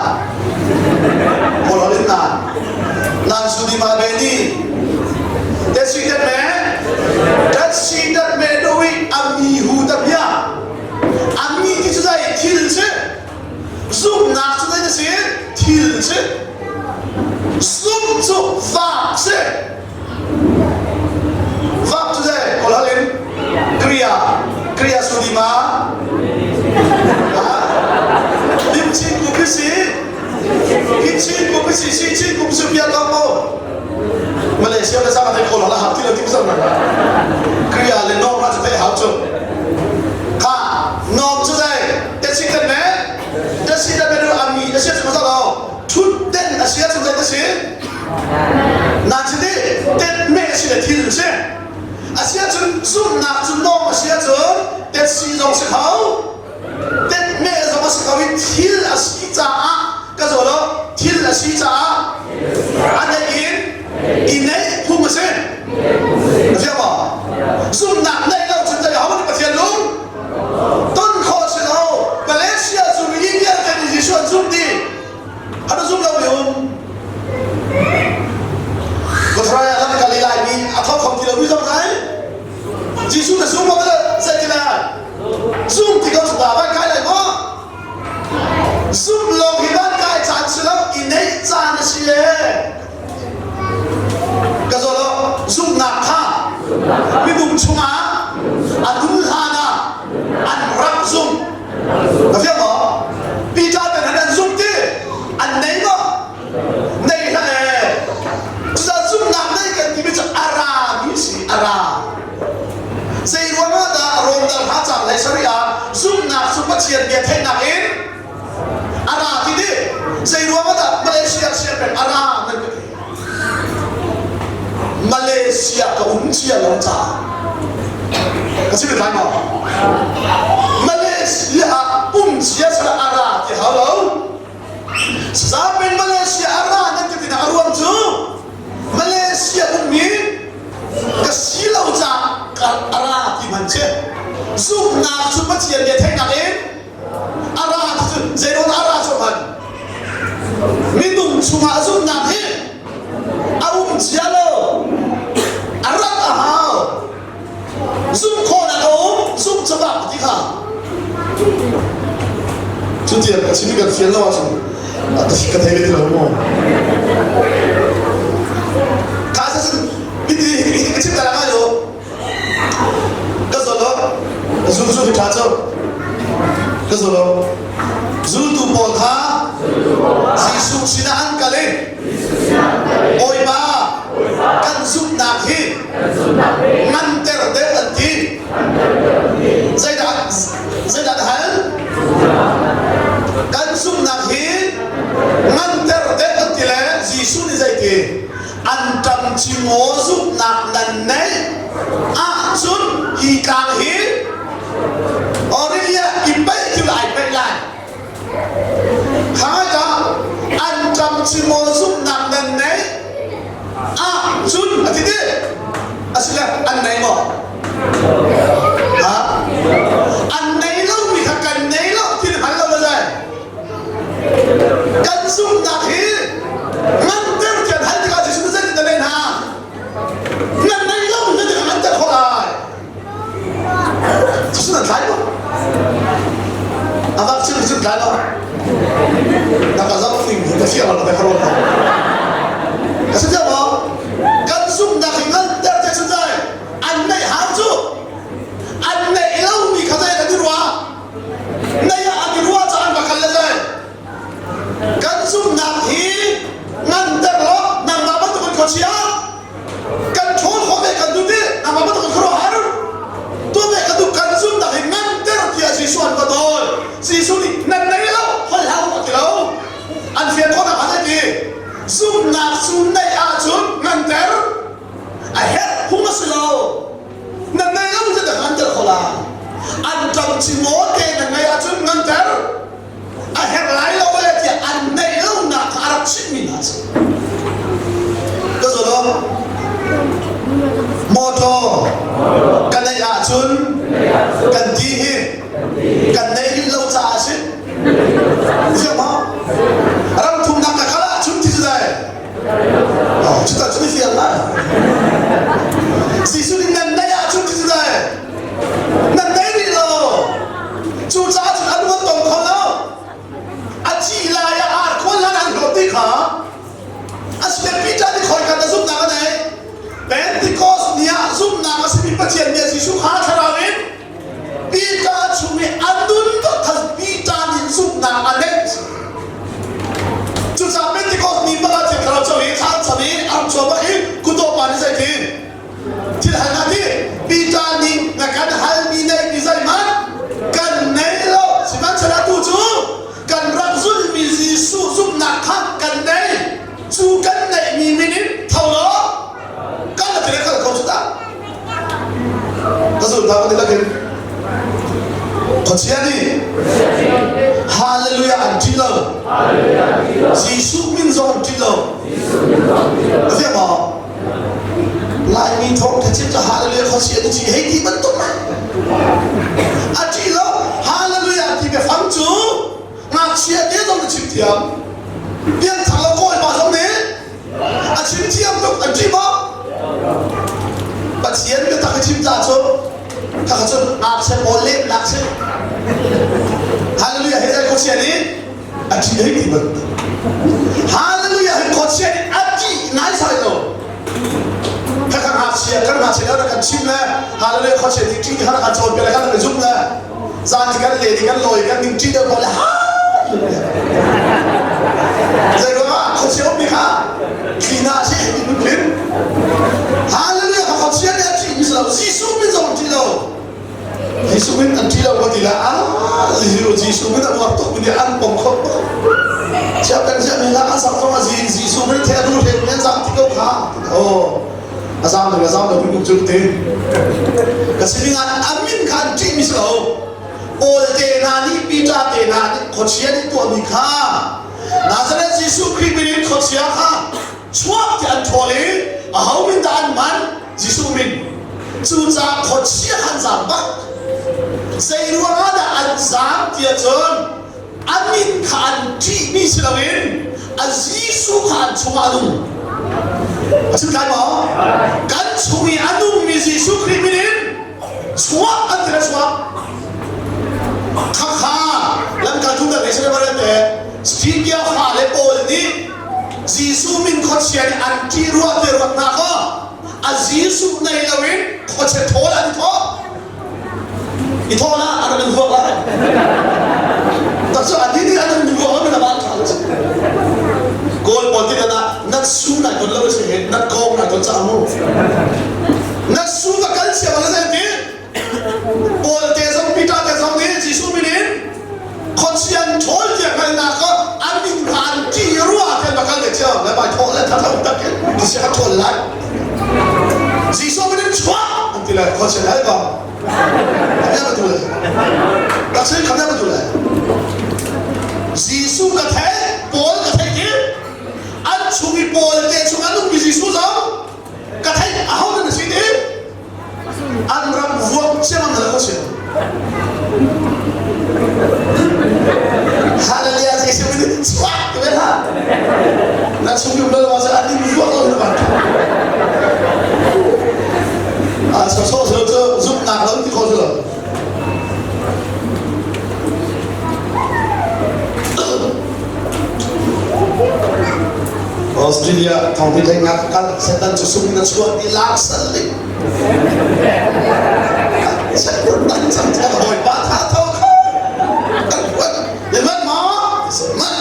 Kawl in nan. Nan su di ma be ni. That si that me. That si that me do i ami hu ta bia. Ami ti cu dai thil si. Zumnak cu dai na si thil si. Zum cu vak si. Vak cu zei kawl in Kriya Kriya Sudima Lim chin ku pisi Lim chin ku pisi si chin ku pisi pia tong mo Malaysia le sama thai kawl hala hak ti lo tim sang na Kriya le nom ra chu thai hau chu Kha nom chu zei te si kan me te si da me nu ami te si chu ma lo thut den a si a chu zei te si Na ci nih tetme a si le thil a si. A si ahcun zumhnak cu nawm a si ahcun tetsi zong si kho, tetme zong a si kho i thil a si caah ka zaw lo thil a si caah a neih in i neih phung a si. Na fiang maw? Zumhnak neih lo cun zei ho nih Pathian lung ton khawh a si lo. Malaysia cu mi vialte nih Jesuh an zumh dih. An zum lo mi um. Kutrai lam kal i Laimi a tho kho ti lo mi zong lai. Jesuh na zum maw zei ti lai? Zum ti ko chuta van kai lai maw? Zum lawng hi van kai caan si lo i neih caan a si e. Ka zaw lo zumhnak kha minung chungah a nun hlan ah an rak zumh. Na fiang maw? Peter ten an zumh ti an nei maw? Nei hlah ee. Cucaah zumhnak nei kan timi cu a ra mi si a ra. Zei ruangah dah Rom dal hna cang lei sarih ah zumhnak cu Pathian bia theihnak in a ra ti di. Zei ruangah dah Malaysia siangpeng a ra nan ka ti. Malaysia ka um cia lo caah ka si lai maw? Malaysia ah um cia sala a ra ti hau lo. Zapen Malaysia a ra nan ka tina a ruang cu Malaysia ummi ka si lo caah ka a ra ti man si. Zumhnak cu Pathian bia theihnak in a ra cu zeiruang a ra cu hman minung chungah zumhnak hi a um cia lo, a rat a hau. Zumh khawhnak a um, zumh cu bak ti kha cu tiang ka chim kan fian lo ahcun ka thei ve ti lo mu. Kha cun hi ka chim ta lai lo. Ka zaw lo. Zultu hi ṭha cu. Ka zaw lo. Zultu pawl kha Jesuh sinah an kal i Bawipa, kan zumhnak hi nganter deuh an ti. Zeidah zeidah na hal? Kan zumhnak hi nganter deuh an ti le Jesuh nih zeiti? An ṭam cingaw zumhnak nan neih ahcun hi tlang hi Aurelia i paih cu ai paih lai. Kha ka an ṭam cingaw zumhnak nan neih ahcun a ti ti. Asile an nei maw? Ha? An nei lomi kha kan nei lo ti hal lo zai. Kan zumhnak hi nganter tian hal tikah Jesuh nih zeitin dah leh hna? Nan nei lo na ti nganter khawh lai. Jesuh nan tlai maw? A vak chim chim tlai maw? Na ka zoh ning ka fiang lo ka ruat lo. Ka si tiang maw? Kan zumhnak hi nganter te sun zai. An neih hau cu. An neih lomi kha zei kan i ruah? Nei ah an i ruah caah an va kal le zei kan zumhnak hi nganter law nangmah bantukin khuachia kan ṭhawl khawh ve kan duh ti nangmah bantukin khuaruahhar tuah ve kan duh. Kan zumhnak hi nganter tiah Jesuh an va nawl. Jesuh nih nan nei lo, holh hlah u a ti lo. An fian khawhnak ah zei ti zumhnak cu neih ahcun nganter a herh phung a si lo. Nan nei lo cu na nganter kho lai. An ṭang cimaw te nan ngeih ahcun nganter a herh lai lo e tiah an neih lonak kha a rak chimhmi hna a si. Ka zaw Motor ka neih ahcun kan ti hi kan neih rih lo caah a si. Ziah maw? Ram thumnak ka kal ahcun ti cu dai. Cuta cu fial lai. Jesuh nih nan neih ahcun ti cu dai. Nan nei rih lo. Cucaah cun an ruat tong kho lo. A ci lai ah ar khual hlan an hlawt ti kha. Asile Peter nih khoi kan na zumhnak a nei. Pentecost ni ah zumhnak a simi Pathian nih Jesuh kha thlarau in Peter chung i a nun bak kha Peter nih zumhnak a neih. Cucaah Pentecost ni bak ah Thiang Thlarau co i thla an cam i an chuah bak i kutawh pa nih zei ti? Thil hal hna ti. Peter nih na kan halmi neihmi zeihmanh kan nei lo. Sihmanhsehlaw atu cu kan rak zulhmi Jesuh zumhnak kha kan nei. Cu kan neihmi min in tho law kan la ti kal kho cu ta. Ka zul ta kan lakin khuachia nih hallelujah an ṭih lo. Jesuh min zong an ṭih lo. A fiang maw? Laimi thawngṭha chim cu hallelujah khuachia nih ci hei ti bantuk mai. A ṭih lo. Hallelujah ti biafang cu ngakchia te zong na chim thiam. Piangthar lo kawipa zong nih a chim thiam tuk. An ṭih maw? Pathian biatak i chim ta cu kha cu ngakchia pawl lehnak si. Hallelujah he zai khuachia nih a ṭih hei ti bantuk. Hallelujah he khuachia nih a ṭih naisai lo. Kha kha ngakchia kan ngakchia lio kan chim le hallelujah khuachia nih ṭih kha kan cawn piak le kan kan zumh le zan kan le kan lawi kan ning ṭih deuh ko le hallelujah. Zei ruangah khuachia ummi kha thli hna si ti mun hlim. Hallelujah kha khuachia nih a ṭih mi si lo. Jesuh min zong ṭih lo. Jesuh min an ṭih lo ka ti la. Ah, Jesuh min a uar tuk mi nih an pom kho tuk. Chia kan chia mi la a sak zong a zi Jesuh min the anu hren men zam ti ko kha. Oh, a zam lo a zam lo min cu ti. Ka sining ah a min kha an ṭih mi si lo. Paul te hna nih Peter te hna nih khuachia nih tuahmi kha Nazareth Jesuh Khrih min in khuachia kha chuak ti an ṭhawl i aho min dah an hman? Jesuh min. Cucaah khuachia kha an zaam bak. Zei ruangah dah an zaam tiah cun a min kha an ṭihmi si loin a Jesuh kha an chungah a nung. A chim tlai maw? Kan chung i a nungmi Jesuh Khrih min in chuah an ti le chuah. Khakha lamkaltu kan ngei sile te Stinkia fale pawl nih Jesuh min khuachia nih an ṭih ruah te ruat hna kaw a Jesuh nei loin khuachia thawl an thawh. I thawh lah a rak in vuak lai. Tak cu a dini an in vuak mi na van ṭha lo si. Kawl pawl ti ah nat su nai ton lo si he nat kong nai ton ca mu. Nat su ka kal sia ma zai ti. Paul te zong Peter te zong nih Jesuh min in khuachian ṭhawl tiah hngalhnak kha an min kha an ṭih rua te ba kal te cio le bai thawh le thatho tak in ti sia ka ṭhawl lai. Jesuh min in chuah an ti le khuachian hal ko. Khamia ba tu le. Tak sin khamia ba tu le. Jesuh ka thei, Paul ka thei ti. An chung i Paul te chung an ummi Jesuh zong ka thei aho nan si ti. An ram vuak ciamam na lo si. Hallelujah Jesuh min chuak ti ve ha. Na chung um lo ma sa an in vuak lo na ban. A so so so cu zumhnak lo ti kho lo. Australia thawngpi theinak kal setan cu sung na chuah ti lak sal ling. Setan cang cang hawi pa tha tho kho. Kan kuat. Le man ma? Man.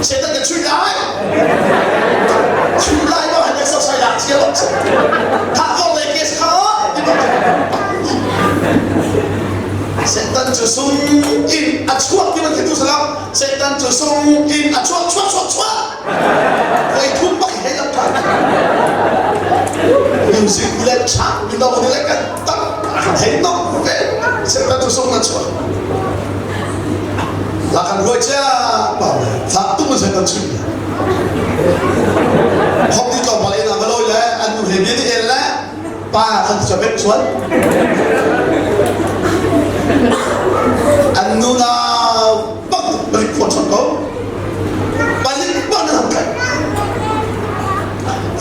Setan ka chui lai. Chui lai ma han exercise lak chia bak. Tha ko le kes kha. Setan cu sung in a chuak ti man khi tu salam. Satan cu sung in a chuak chuak chuak chuak. Voi thum bak he lam than. Music le chak mi lo ni le kan tak hei nok ve. Satan cu sung na chuak. La kan ruai chia pa le thak tum Satan chim. Khop ni tlawmpal in a va loi le an nu he bia ni el le pa kan cu bek chuan. An nu nau bak balik phone chon ko. Balik bak na ham kai.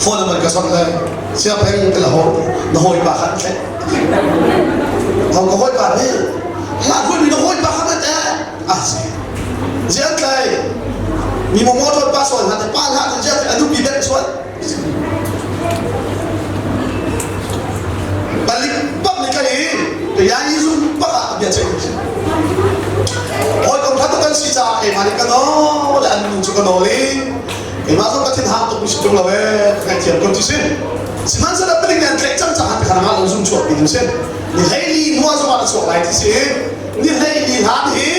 Phone man ka son le sia pheng te la ho na hoi pa khan thle. Hong ka hoi pa ni la khun ni na hoi pa khan te ah si. Zian tlai mi mo motor pa sual na te pa la te zian anu pi bek chuan. Balik bak ni kai ya i zum bak ah bia ceih hawikom tha tuk kan si caah keimah nih ka nawl le an nu cu ka nawl i keimah zong ka thin hang tuk mi si ṭung lo ee ka ngaihthiam ko ti si sihmanhsehlaw palik nih an tlaih cang caah ti kha nangah lo zum chuak mi ding si ni 14 hnu ah zong ah na chuak lai ti si ni 14 hlan hi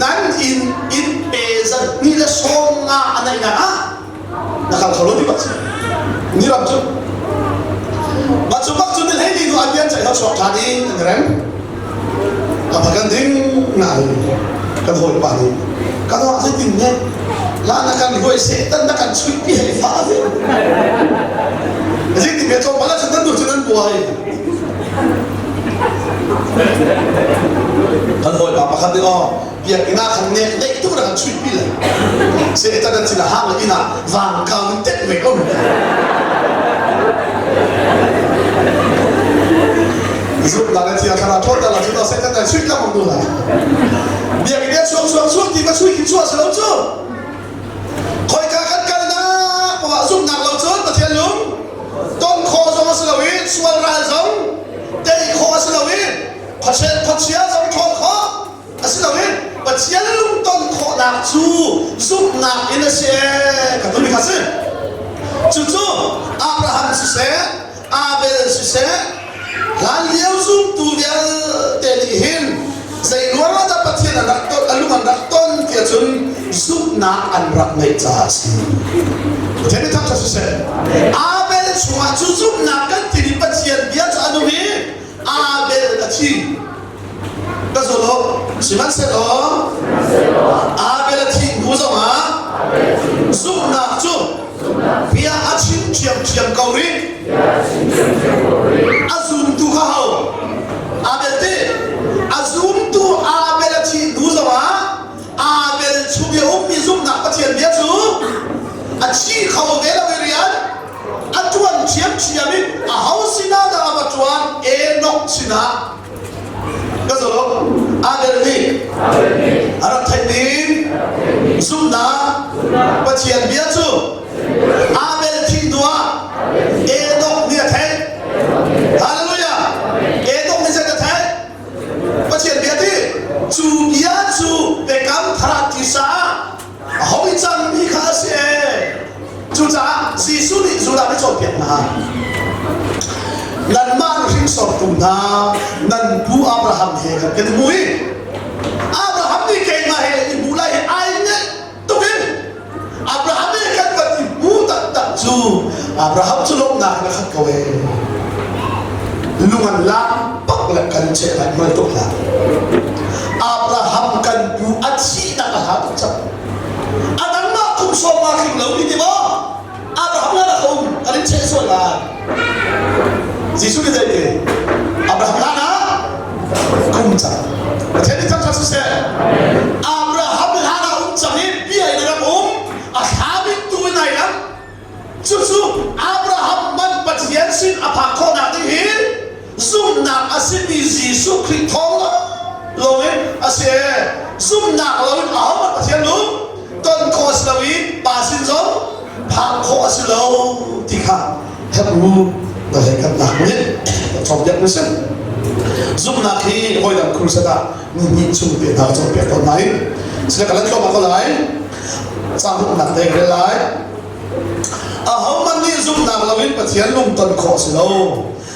nan inn inn pe zat ni le 50 a neihnak ah na kal kho lo ti bak si ni ram cu mah cu bak cu ni 14 nu an bian ceih lo chuak ṭhan i an rem a kan ding na kan hawipa nih kan wa zeitin ne la na kan huai satan na kan chuih pi hei fa ve zeitin be tlawmpal ah cun nan duh cun nan buai kan hawipa pakhat nih aw biakinn ah khan nek deih tuk na kan chuih pi le satan an thin a hang le inn ah vangkang in tet ve ko Zumh na thiang thlarau ṭhawn la cu Satan kan suit lengmang tu la. Biakinn ah chuak chuak chuak ti ka sui khi chuah si lo cu. Khoika kan kalnak poah zumhnak lo cun Pathian lung ton khawh zong a si lo i sual ral zong tei khawh a si lo i khuachia zong ṭhawl khawh a si lo i Pathian lungton khawhnak cu zumhnak in a si ee ka timi kha si. Cucu Abraham siseh Abel siseh hlanlio zumtu vialte nih hin zei ruang ah dah Pathian an rak ton a lung an rak ton tiah cun zumhnak an rak ngeih caah a si. Pathian nih thangṭhat siseh. Abel chungah cu zumhnak kan timi Pathian bia cu a nung i Abel a thi. Ka zul u. Sihmanhsehlaw Abel a thih hnu zongah zumhnak cu bia a chim ṭhiamṭhiam ko rih. A zumtu kha ho? Abel ti. Ka zulh Abel nih a rak theih ding zumhnak Pathian bia cu Abel thih hnuah Enoch nih a theih. Hallelujah! Enoch nih zei a theih? Pathian bia ti cu bia cu biakam thar ah tisa ah a hoi cangmi kha a si ee. Cucaah Jesuh nih Judah nih cawnpiak hna. Nanmah hringsortu hna nan pu Abraham he kan kan i hmu i Abraham nih keimah he i hmu lai hi ai ngeih tuk in Abraham nih kan van i hmu taktak cu Abraham cu lawmhnak in a khat ko ee. Lung an lak bak le kan cheh lai hmai tuk hlah. Abraham kan pu a thihnak a hla tuk cang. A dangmah kum sawm ma tling lo mi ti maw? Abraham la rak um kan in cheh sual lai. Jesuh nih zei ti? Abraham hlan ah kum cang. Pathian nih thangṭhat siseh. Abraham hlan ah um cang i bia in a rak um. A thla bik tu in ai lang. Cucu Abraham man Pathian sin a phak khawhnak ding hi zumhnak a simi Jesuh Khrih thawng lawngin a si. Zumhnak loin ahohmanh Pathian lung ton khawh a si lo i Pa sin zong phak khawh a si lo ti kha Hebrew na hlei khatnak nih kan cawnpiak mi si. Zumhnak hi hawi crusade ah ni hnih chung te hna ka cawnpiak tawn hna i sile ka lan thluahmah ko lai. Caang te ka rel lai. Ahohmanh nih zumhnak loin Pathian lungton khawh a si lo.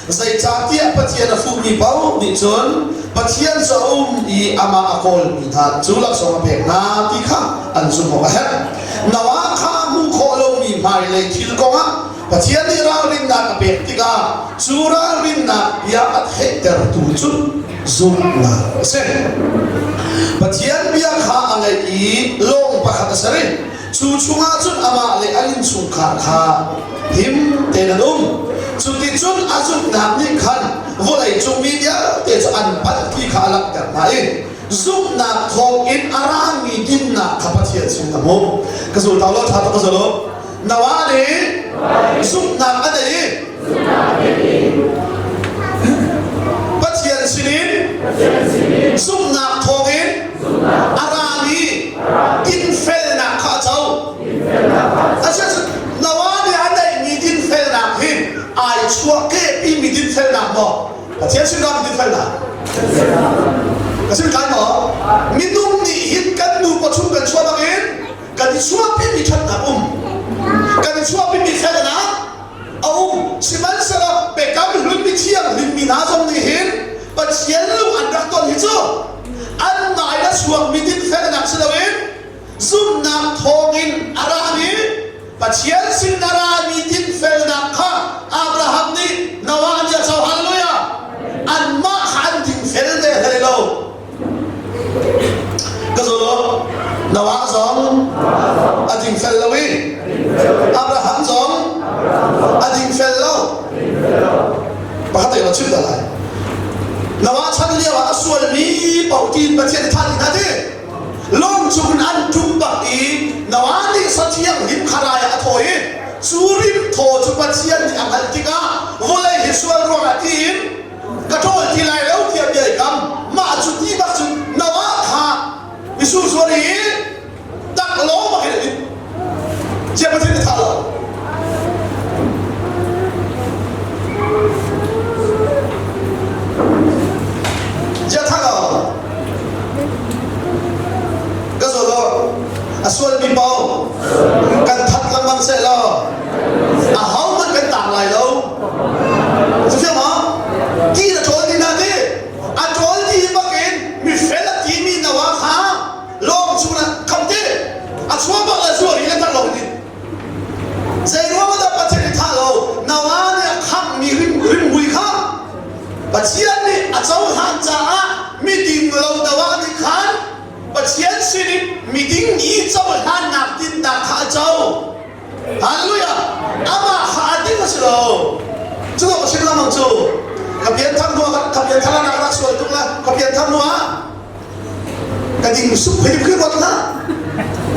Zeicahtiah Pathian a fuhmi paoh nih cun Pathian cu a um i amah a kawlmi hna cu laksawng a pek hna ti kha an zumh awk a herh. Noah kha hmuh khawh lomi hmailei thil kongah Pathian nih ralrinnak a pek tikah cu ralrinnak bia a theihtertu cu zumhnak a si. Pathian bia kha a ngaih i lawng pakhat a ser i Cu chungah cun amah le a innchungkhar kha him tein an um. Cuticun a zumhnak nih khan vawlei cung mi vialte cu an palh ti kha a langhter hna i zumhnak thawngin a rami dinnak kha Pathian sin a hmuh. Ka zul ta law ṭha tuk ka zul u. Noah nih zumhnak a nei i Pathian sinin zumhnak thawngin a rami dinfelnak kha a co. Asinain Noah nih a neihmi dinfelnak hi ai chuahkehpimi dinfelnak maw? Pathian sin rami dinfelnak? Ka sim tlai maw? Minung nih hin kan nu pawchung kan chuah bangin kan i chuahpimi ṭhatnak um kan i chuahpimi felnak a um sihmanhsehlaw biakam hlun mithianghlim mi hna zong nih hin Pathian lung an rak ton hi cu anmah in a chuakmi dinfelnak si loin zumhnak thawngin a rami Pathian sin a rami dinfelnak kha Abraham nih Noah nih a co hallelujah anmah kha an dingfel ve hlei lo Ka zul u. Noah zong a dingfel lo i Abraham zong a dingfel lo. Pakhat te chim ta lai. Noah chan lio ah a sualmi paoh tiin Pathian nih thah dih hna ti. Lawng cung in an ṭum bak i Noah nih sathiang rim kha rai ah a thawi i cu rim thaw cu Pathian nih a hngalh tikah vawlei hi sual ruangah tiin ka ṭawl ti lai lo tiah bia i kam mah cu ti bak cun Noah kha mitsur zuar i tak lawng bak in a din cia Pathian nih thah lo cia thah lo ka zaw lo a sualmi paoh kan that lengmang seh law a ho hmanh kan tang lai lo Cu maw? Ti na ṭawl ti na ti. A ṭawl ti bak in mifel a timi Noah kha lawng chungah kham ti. A chuah bak le zuar i le tak lo in. Zei ruang dah Pathian nih thah lo? Noah nih a khamhmi rimhmui kha Pathian nih a cohlan caah miding lo Noah nih khan Pathian sinin miding i cohlannak dinnak kha a co. Hallelujah! Amah kha a ding a si lo. Cu ka chim lengmang cu. Ka pianthar hnu ah ka pianthar ah ka rak sual tuk la. Ka pianthar hnu ah ka ding sup hei khi ruat hlah.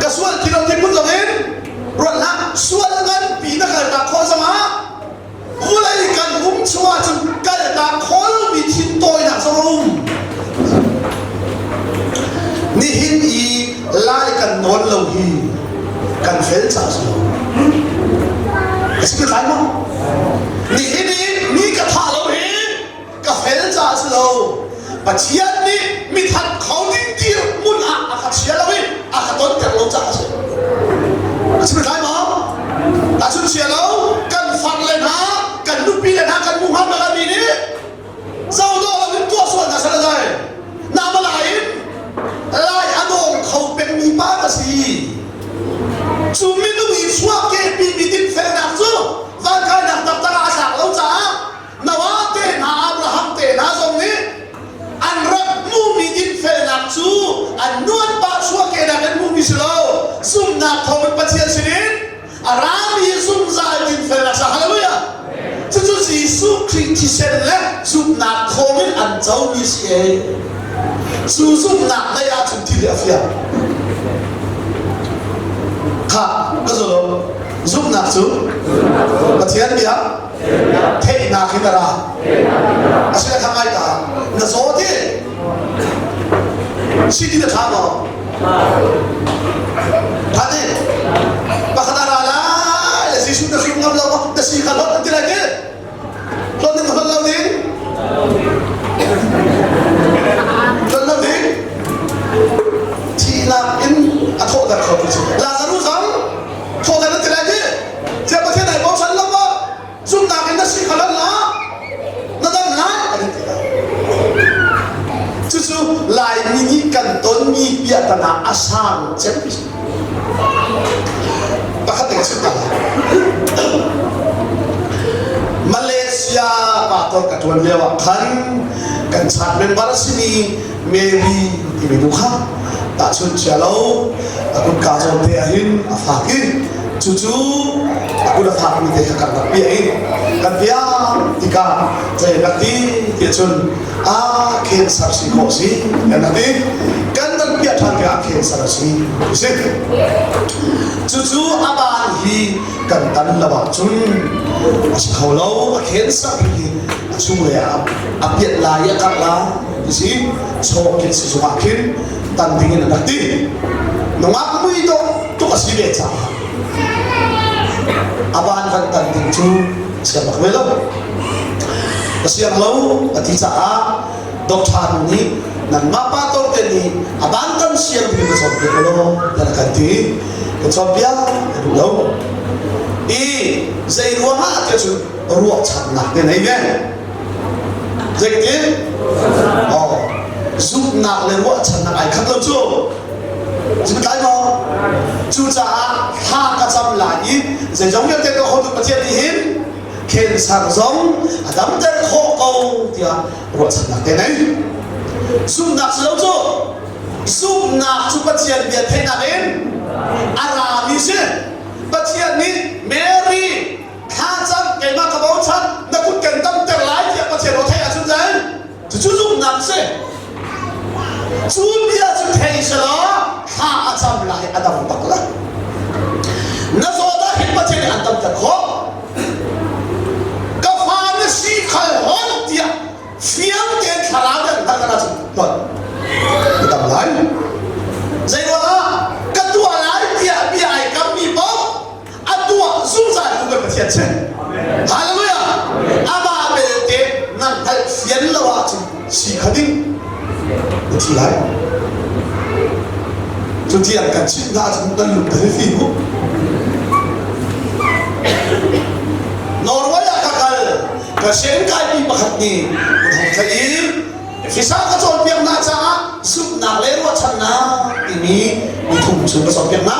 Ka sual ti lo ti phun zong in ruat hlah. Sual nganpi na kal tak khawh zong ah vulei kan um chung ahcun kaltak khawh lomi thintawinak zong a um. Nihin i lai kan nawn lo hi kan fel caah si lo. A si tlai maw? Nihin i mi ka thah lo hi ka fel caah si lo. Pathian nih mithat kho ding dirhmun ah a ka chia lo i a ka tonter lo caah a si. A si tlai maw? Tahchun chia lo, kan far le hna, kan nupi le hna kan hmu hnga bal mi nih Zohdawh lo in tuah sual hna sal zai. Nama in lai a dawng kho pengmi pa ka si. Cu minung i chuak ke pi mi dinfelnak cu vankainak taktak ah a tlak lo caah Noah te hna Abraham te hna zong nih an rak hmuhmi dinfelnak cu an nuanpa chuahkehnak in hmuhmi si lo zumhnak thawngin Pathian sinin a rami zungzal dinfelnak sa hallelujah cucu Jesuh Khrih thisen le zumhnak thawngin an comi si e cu zumhnak lei ahcun thil a fiang kha ka zulh zumhnak cu Pathian bia theihnak hin a ra asile kha ngai ta na zaw ti si ti na tha maw tha ti pakhat a ra lai le Jesuh na zum ngam lo maw na si kha hlot an ti lai ti hlot ding hlot lo ding hlot lo ding thihnak in a thawhter kho tu cu Lazarus zong thawhter an ti lai ti Tiah Pathian ai bochan lo maw? Zumhnak in na si kha lan la, na dam lai an ti lai. Cucu Laimi nih kan tonmi piahtana a sang cem pakhat te ka chim ta lai. Malaysia pastor ka tuan lio ah khan kan chat member a simi Mary timi nu kha tahchunh cia lo a kutka zawn te ahhin a fak i cucu a kut a fakmi te kha kan rak piah i kan piah tikah zei rak ti tiah cun a cancer si khawh si kan rak ti kan rak piah ṭhan tikah cancer a si si cucu a ban hi kan tan lo ahcun a si kho lo a cancer hi a chunglei ah a piat lai i a karh lai si chawk khin sizung ah khin tan ding in an rak ti nungak mui dawh tuk a si ve caah a ban van tan ding cu siang bak ve lo ka siang lo a ti caah doctor nu nih nangmah pa tor te nih a ban tan siang ding ka cawnpiak law tiah kan ti ka cawnpiak ka duh lo i zei ruangah tiah cun ruahchannak te nei ve Zeitin? Oh, zumhnak le ruahchannak ai khat lo cu. Zumtlai maw? Cucaah thla ka cam lai i zeizong vialte ka hotu Pathian nih hin cancer zong a damter khawh ko tiah ruahchannak te nei. Zumhnak si lo cu. Zumhnak cu Pathian bia theihnak in a rami si. Pathian nih Mary thlacam keimah ka bochan na kut kan damter lai tiah Pathian aw theih ahcun cun cucu zumhnak si cu bia cu thei selaw thla a cam lai a dam bak la na zawt ah hin Pathian nih an damter khawh ka fa na si khal hon tiah fiang tein thlarau nih an hngalh ahcun hon na dam lai zei ruangah ka tuah lai tiah bia ai kammi paoh a tuah zungzal tu kan Pathian si. Hallelujah! Amah belte nan hngalh fian lo ahcun si kha ding na thi lai. Cu tiang kan chimh hna ahcun nan lung te fi mu. Norway ah ka kal ka sen kaipi pakhat nih ka thong thlaih i Fisa ka cawnpiak hna caah zumhnak le ruahchannak timi nithum chung ka cawnpiak hna.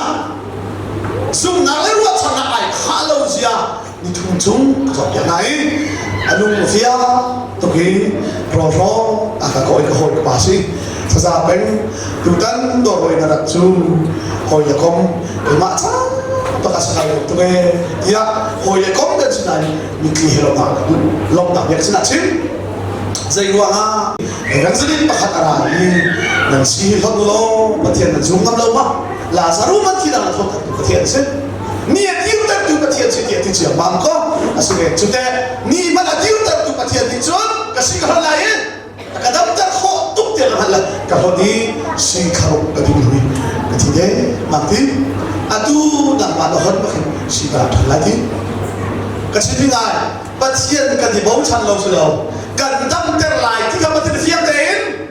Zumhnak le ruahchannak ai khah lo zia nithum chung ka cawnpiak hna i a lung a fiang tuk i rawlhrawng a ka kawi ka hawi ka pa si. Saza peng tutan Norway na rat cu hawi le kom keimah ca bak a si lai tuk ee tiah hawi le kom kan si nain mitthli he lawmhnak ka duh lawmhnak bia ka sinah chim. Zei ruangah evangelist pakhat a ra i nan si hi hlot law Pathian nan zum ngam lo ma Lazaru man thi dang a thawttertu Pathian si ni a dirtertu Pathian si tiah ti ciammam ko a si ve cu teh ni man a dirtertu Pathian nih cun ka si ka hlan lai i ka damter khawh tuk tiah ka hngalh lai. Ka hlawt i sui kharuk ka ding hui ka thi de mak ti atu nangmah na hon bak hin si ka ṭhan lai ti ka chim ngai. Pathian kan i bochan lo si lo kan damter lai ti kha Pathian fiang tein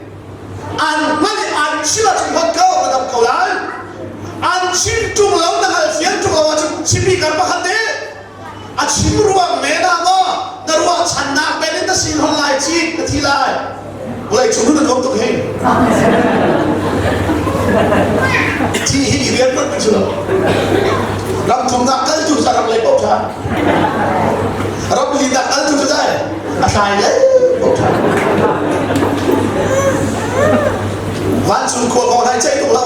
an hngalh i an chim ahcun hon ko ka dam ko lai. An chim ṭung lo na hngalh fian ṭung lo ahcun chimmi kar pakhat te a chim ruang men ah maw na ruahchannak men in na sin hon lai ci na thi lai. Vawlei cung na nuam tuk hi. Thi hi i rian kan cu lo. Ram thumnak kal tu cu ram lei paoh ṭha. Ram linak kal tu cu dai a thlai lei paoh ṭha. Vancung khua kong hai ceih tuk lo.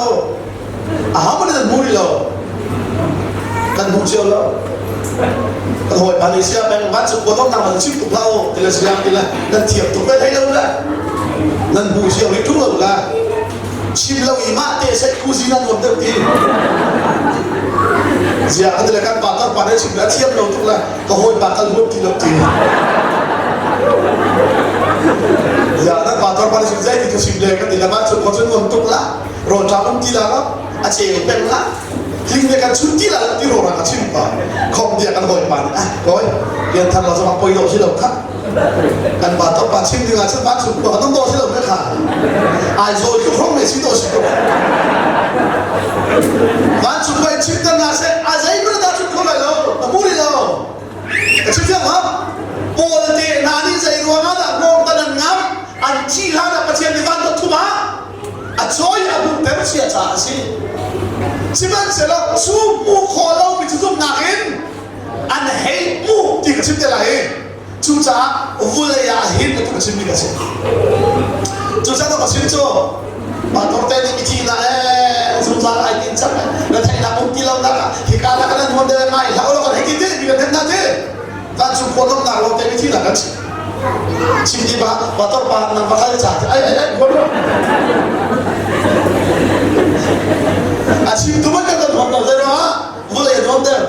Aho nan hmu rih lo. Kan hmu cio lo. Kan hawi Malaysia peng vancung khua dawtnak nan chim tuk lo ti le siang ti le nan thiam tuk ve thei lo le nan hmu cio rih ṭung lo le chim lo i mah te seh khuzi nan nuam deuh ti zia kan ti le kan pa tar pa ne chim le a thiam lo tuk le ka hawi pa kal huam ti lo ti zia nan pa tar pa ne chim zei ti ka chim le kan ti le vancung khua cu nuam tuk la rawlṭam um ti la lo a ceu peng la hling le kan chun ti la ti ro ra ka chim pa khom dia kan hawi pa nih ah koi pian thar lo zong poi lo si lo kha kan pa to pa chim ding ah cun pa chung ko kan do si lo me kha ai zawi tu khong me si do si ko van chung bai chim tan na se a zei mun da chun kho lai lo a mu ri lo ka chim fiang ma Paul te na nih zei ruang ah dah ngong tan an ngam an thi hlan ah Pathian nih van dot thum ah a cawi a hmuhter chia caah a si. Sihmanhsehlaw cu hmuh khawh lomi cu zumhnak in an hei hmuh ti ka chim te lai i cucaah vulei ah hin atu ka chimmi ka si. Cucaah ka chim cu pastor te nih mithi na ee zungzal ai tin cang na theihnak um ti lo nak ah hika na kan huam deuh ngai hlah lo kan hei ti ti mi kan hen na ti. Vancung khua lawmhnak lawng te mithi nak kan chim. Chim ti ba pastor pa nang va kal ca ai ai ai a chim tu man kan kan huam lo zei ruangah vulei an huam der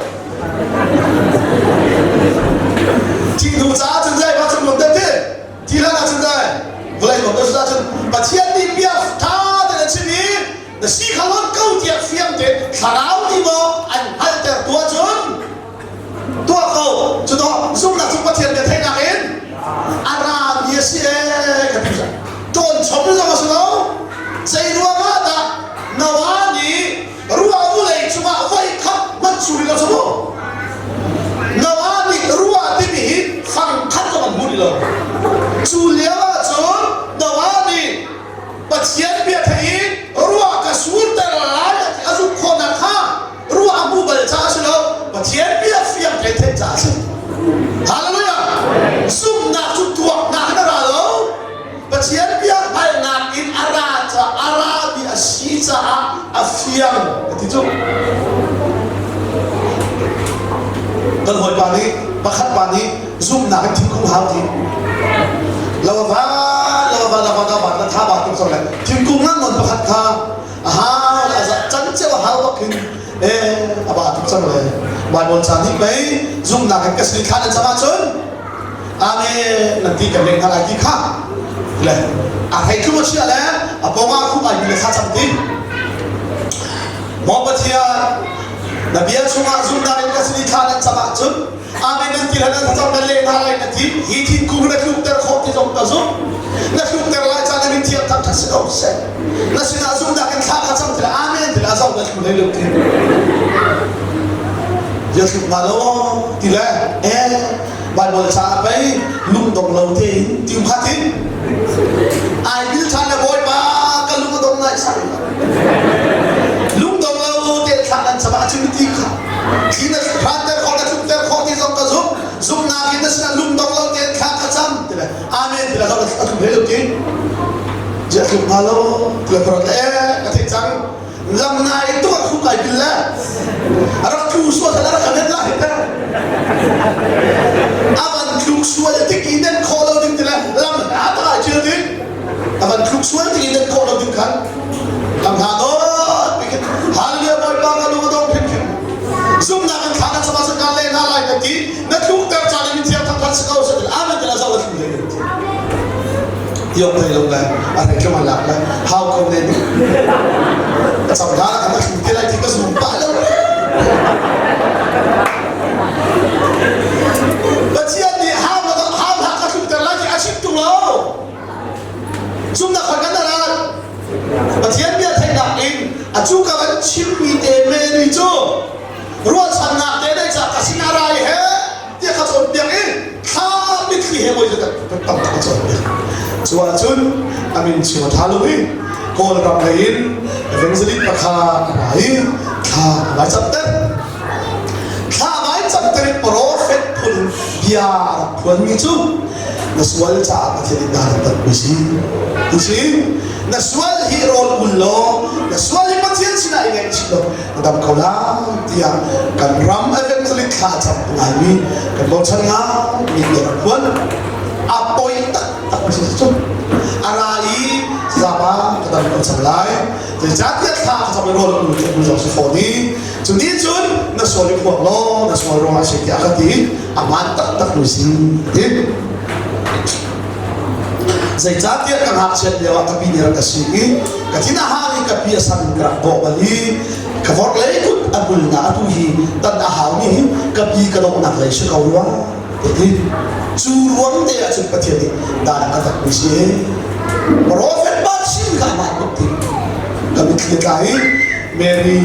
thing hnu caah cun zai vancung nuam der ti ti hlan ah cun zai vulei nuam der cun Pathian nih bia tha te na chim i na si kha lot ko tiah fiang te thlarau nih maw an hngalhter tu ahcun tuah ko. Cu to zumhnak cu Pathian bia theihnak in a rami a si ee ka ti ṭawn chom zong a si lo. Zei ruangah dah Noah nih ruah vulei cungah voi khat hmanh sur lo cu Noah nih ruah timi hi fang khat zong an hmu rih lo. Cu lio ah cun Noah nih Pathian bia theih i ruah ka surter lai a zumh khawhnak kha ruah a hmu bal caah a si lo. Pathian bia fiang thei theih caah a si. Hallelujah! Zumhnak cu tuaknak in a ra lo. Pathian bia hngalhnak in a ra caah a rami a si caah a fiang a ti cu. Kan hawipa nih pakhat pa nih zumhnak in thingkung hau ti lo va lo va lo va va na tha ba tuk cang le thingkung ngan non pakhat kha a hau le a can ceu a hau bak hin e a ba tuk cang le Bible ca nih pei zumhnak in ka sin thla nan cam ahcun amen nan ti kan leng hna lai ti kha le a hrei thlum a chia le a pawng ah khum ai mi le thla cam ti Maw Pathian na bia chungah zumhnak in ka sin thla nan cam ahcun Amen nan ti nan thlacam nan leh hna lai na ti hi thingkung na tlukter khawh ti zong ka zumh. Na tlukter lai caan na min thiang thangṭhat si ko seh. Na sinah zumhnak in thla ka cam ti amen ti la zong na tlu hlei lo ti. Dia tluk hnga lo ti le eh Bible ca ah pei lungdong lo tein ti um kha tin ai bil ṭhan le Bawipa ka lung a dong ngai sang lungdong lo te thla nan cam ah cun ti kha Thli na phanter khawh na tlukter khawh ti zong ka zumh. Zumhnak in na sinah lungdong lo tein thla ka cam ti le amen ti le zong a tlum hlei lo ti. Ziah tluk hnga lo ti le ka eh ka theih cang. Lam nai in tuk a khuk ai bil le a rak tlu sual a rak amen la hi ter. A van tluk sual tik i den khawh lo ding ti le lam hla tak ai thil ding. A van tluk sual tik i den khawh lo ding khan lam hla dawt bik Hallelujah Bawipa ka lung a dong hrimhrim. Zumhnak in thla na cam ahcun kaan leh hna lai na ti. Na tlukter caan in mithiang thangthat si ko seh. Amen ti la zoh na tlu hlei ti. Tiok thei lo le a hrei tlung an lak le hau ko ne ni. Cam hla kan thlu te lai ti ka zum pah lo. Pathian nih hau hau hla ka thluk ter lai ti a chim tung lo. Zumnak kan rat. Pathian bia theihnak in a cu ka kan chimmi te Mary cu ruahchannak te nei ca ka sin a rai he tiah ka cawnpiak i thla mitthli he moi tak tam tak a cawnpiak. Cu ahcun a min chim a tha lo i Kawlram lei in evangelist pakhat a ra i thla a vai camter. Thla a vai camter i prophet phun bia a rak phuanmi cu na sual caah Pathian nih dan a tatmi si. Ti si na sual hi rawl ul law na sual hi Pathian sinah i ngaihchih law na dam ko lai tiah kan ram evangelist thla a cam ngaimi kan bochan ngaimi bia rak phuan. A poi taktak mi si cu. A ra i zapa ka dam ko cang lai. Zeicahtiah thla ka cam i rawl ul ka ul zong si fawn i cu nih cun na sual i phuang law na sual ruangah a si tiah a ka ti. A hmaan taktak mi si ti. Zeicahtiah ka ngakchiat lio ah ka pi nih rak ka sik i ka thin a hang i ka pi a sam in ka rak dawh bal i ka vorhlei kut a bul na atu hi tan a hau mi hi ka pi ka donghnak lei si ko rua ti cu ruang te ah cun Pathian nih dan a ka tat mi si. Prophet pa chim ka mah tuk ti ka mitthli a tla i Mary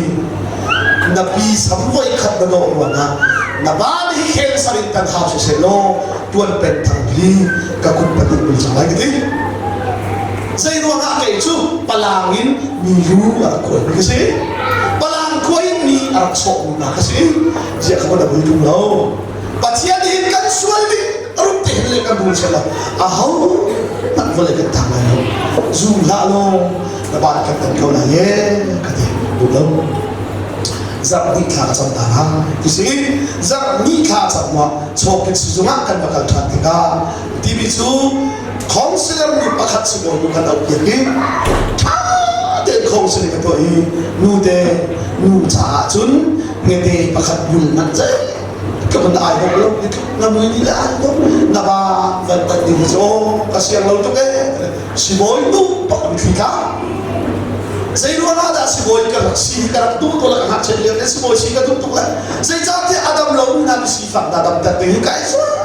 na pi sam voi khat na dawh ruangah na ba nih khel sarin kan hau si seh law tuan pen thang hi ka kut pahnih bul cang lai ka ti. Zei ruangah kei cu palang in mi lu a rak khuai mi ka si. Palang khuai in mi a rak sawh mi hna ka si. Ziah ka van a bul tung lo. Pathian nih hin kan sual ding rup te hin le kan bul seh law aho hmanh vawlei kan tang lai lo. Zum hlah law na ban kan tan ko lai ye ka ti duh lo. Zarh hnih thla ka cam ta lai ti si zarh hnih thla cam ah chawkit sizung ah kan va kal ṭhan tikah timi cu counselor nu pakhat sibawi nu kan auh piak i ṭha tein counseling a tuah i nute nu caah cun ngete pakhat bul hmanh zei tluk in ai bawk lo na mui nih le ai bawk na ba van tan ding cu ka siang lo tuk ee sibawi nu pak an thli tla zei ruangah dah sibawi ka rak si ka rak duh to la ka ngakchiat lio te sibawi si ka duh tuk le zeicahtiah a dam lo na mi sifak na dam ter ding hi kai zuam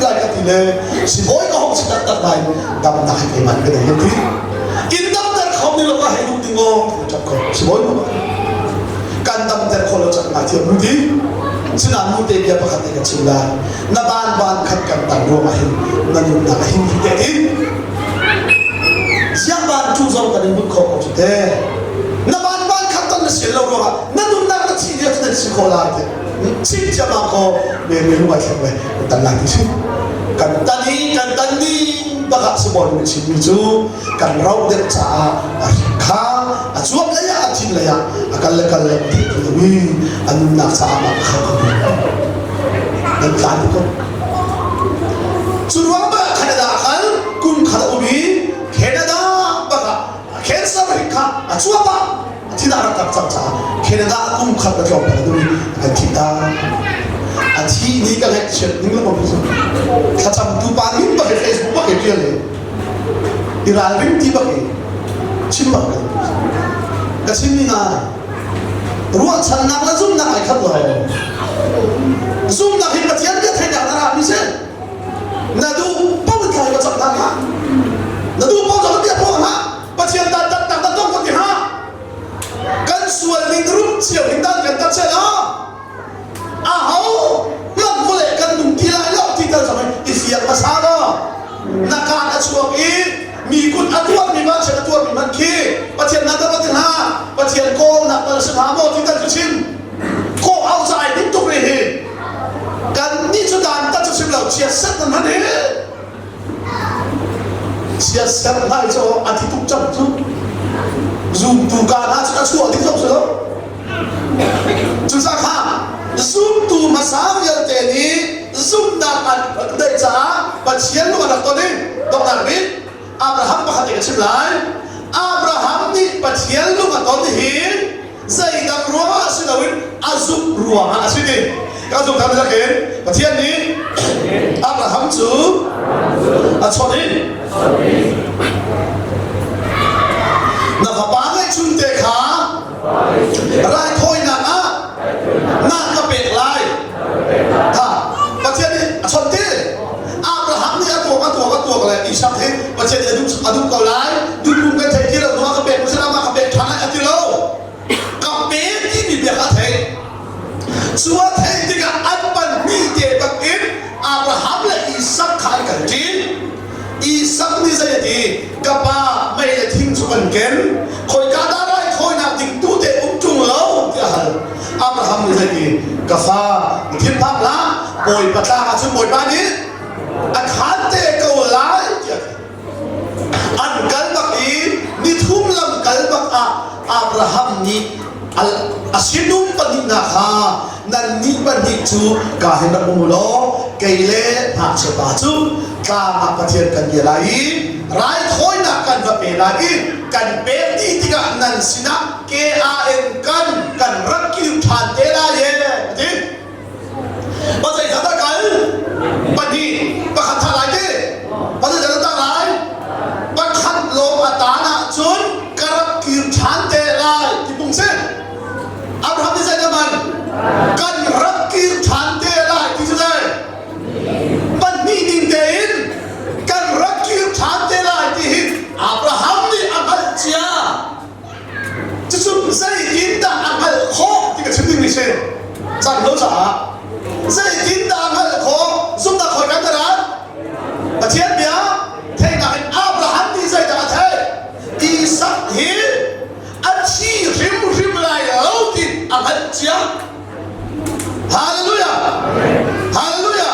lai ka ti le sibawi ka hong si taktak lai dam nak hi keimah ka nei ti in dam ter kho ni lo ka hei duh ding aw ṭap ko sibawi nu kan dam ter kho lo cak ngai thiam nu ti sinain nu te bia pakhat te ka chim lai na ban ban khat kan tan ruangah hin na nunnak a him hi te ti Siang ban cu zong kan in hmuh khawh ko cu te. Na ban ban khat ton na sian lo ruangah na nunnak na thi lio cu nan si khawh lai te. Chim ciammam ko me me lung ai thleng ve kan tan lai ti si. Kan tan i kan tan ding bakah sibawi nih chimmi cu kan rauh deuh caah a kha a cuap lei ah a thin lei ah a kal le kal le ti ti lo i a nunnak caah mah kha kan nan tlan ko. Cu ruang bak Canada kal kum khat a um i Canada bak ah cancer rik kha a chuap ah a thin a rak kap cang caah Canada kum khat a tlawmpal a dum i kan thih ta. A thi ni ka ngaihchiat ning le bang cu thlacam tu pa ning bak i Facebook bak i ṭial i i ralring ti bak i chim bak ka ka chim ni ngai ruahchannak le zumhnak ai khat lo. Zumhnak hi Pathian bia theihnak na rami si. Na duh paoh in thlai va cam hna hlah. Na duh paoh zong bia phuang hlah. Pathian dan tatnak na tong ko ti hlah. Kan sual ning rum cio hin dan kan tat seh law aho hmanh vawlei kan nung ti lai lo ti tal zong i fiang hmasa law na kaan a chuak i mi kut a tuarmi vanchiat a tuarmi hmanh khi Pathian na dah ti hna Pathian kawlnak tal si hna maw ti tal cu chim kawh au ca ai ding tuk ri hi kan nih cu dan tat cu chim lo chia set nan hman hi chia ser hnai cu a thi tuk cang cu zumtu ka hna cu a chuah ding zong si lo Cucaah kha zumtu hmasa vialte nih zumhnak an neih caah Pathian lung an rak ton i donghnak bik Abraham pakhat nih ka chim lai. Abraham nih Pathian lung a ton hi zeidang ruangah si loin a zumh ruangah a si ti. Ka zumh than lakin Pathian nih Abraham cu a chawnh i. Na fapa ngeihchun te kha raithawinak ah na ka pek lai. Ha, Pathian nih a chawnh ti. Abraham nih a tuak a tuak a tuak le Isak hi Pathian nih a duh a duh ko lai. Duhkum kan thei ti lo hnuah ka pek mu sila ka pek ṭhan lai a ti lo. Ka pe timi bia kha a theih. Cu a theih tikah an pahnih te bak in Abraham le Isak kha an kal ṭi. Isak nih zei a ti? Ka pa, mei le thing cu kan ken. Khoika dah raithawinak ding tu te um ṭung lo tiah a hal. Abraham nih zei ti? Ka fa, na thinphang hlah. Bawipa tlang ah cun Bawipa nih a khaan te ko lai tiah a ti. An kal bak i nithum lam kal bak ah Abraham nih a sinum pahnihnak kha nannih pahnih cu ka hin rak um u law kei le ngakchia pa cu tlang ah Pathian kan bia lai i raithawinak kan va pe lai i kan pek dih tikah nan sinah KAN kan kan rak kir ṭhan te lai e ti. Pasai khat a kal pahnih pakhat tha lai ti pasai khat a tang lai pakhat lawng a taan ahcun ka rak kir ṭhan te lai ti pung si. Abraham nih zei man kan rak kir ṭhan te lai ti cu zei pahnih ning tein kan rak kir ṭhan te lai ti hi Abraham nih a hngalh cia. Cucu zeitindah a hngalh khawh ti ka chim dingmi si. Caan lo caah zeitindah a hngalh khawh zumhnak hawi kan rat Pathian bia theihnak in Abraham nih zeidah a theih? Isak hi a thi hrimhrim lai lo ti a hngalh cia. Hallelujah! Hallelujah!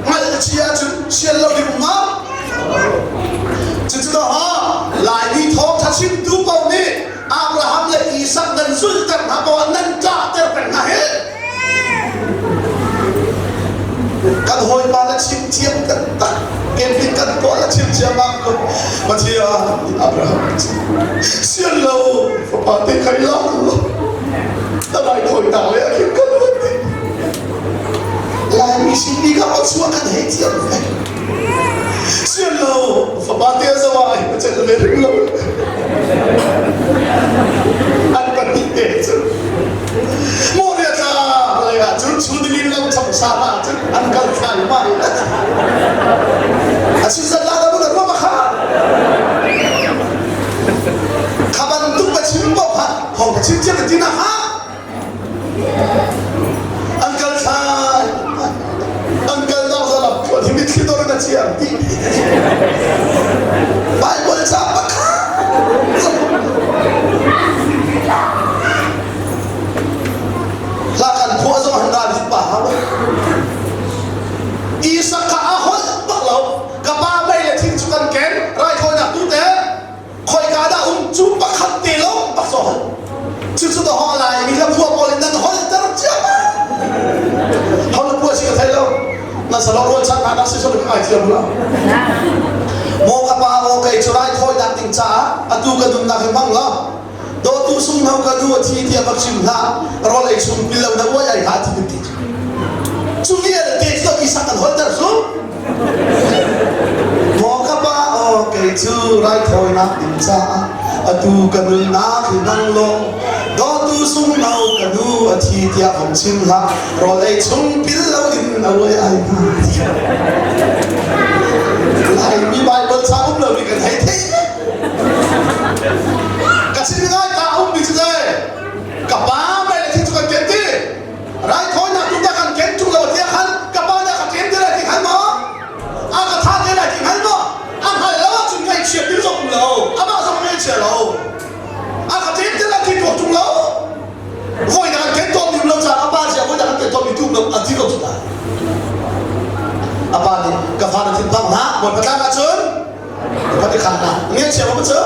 Hngalh cia cun sian lo ding ma? Cucu ha Laimi thawngṭha chimtu paoh nih Abraham le Isak nan zulhter hna paoh nan ṭahter peng hna hi. Kan hawipa na chim thiam taktak camping kan tuah na chim thiam ah Pathian Abraham sian lo fapa te kai la na lai thawinak le a khin kan van ti Laimi sinmi ka chuah kan hei thiam ve sian lo fapa te zawa ai ma cel ve ring lo an pahnih te cu Moria tla lei ah cun chunilin lam cham sa ah cun an kal thlai mai a si zat la da ruah kha kha bantuk ka chim paoh kha thawng ka chim cia ka ti na ha an kal thlai an kal dong zalam phuan hi mitthli dor in a chiam ti Bible ca pakhat Hla kan phuah zong han ral pa hau. Isak kha a holh bak lo. Ka pa mei le thing cu kan ken raithawinak tu te khoika dah um cu pakhat te lo bak so holh. Cucu da ho lai mi la phua pawl in nan holh ter cia. Hol la phua si ka thei lo. Na salo rual chan hna si so ka thiam la. Maw ka pa aw kei cu raithawinak ding caah atu ka nunnak hi hmang lo. Dawtu sunghno ka nu a thi tiah va chim hlah rawl ei chung pil lo na uai ai hlah ti kan ti cu vialte cu Isak kan holter su maw ka pa aw kei cu raithawinak ding caah atu ka nunnak hi hmang law dawtu sunghno ka nu a thi tiah hong chim hlah rawl ei chung pil lo in a uai ai hna Laimi Bible ca um lo mi kan hei theih Ka sin ngai ka um mi cu dai ka pa mei le thing cu kan ken ti raithawinak tu ta kan ken tung lo tiah khan ka pa dah ka ken te lai ti hngal maw a ka tha te lai ti hngal maw a hngal lo ahcun ngaihchia ti zong um lo amah zong ngaihchia lo a ka ken te lai ti tuak tung lo voi na kan ken tawn mi lo caah a pa cia voi na kan ken tawn mi tu lo an ti ko cu ta a pa nih ka fa na thinphang hlah bawipa tlang ahcun Pati khan na nge chia ma chu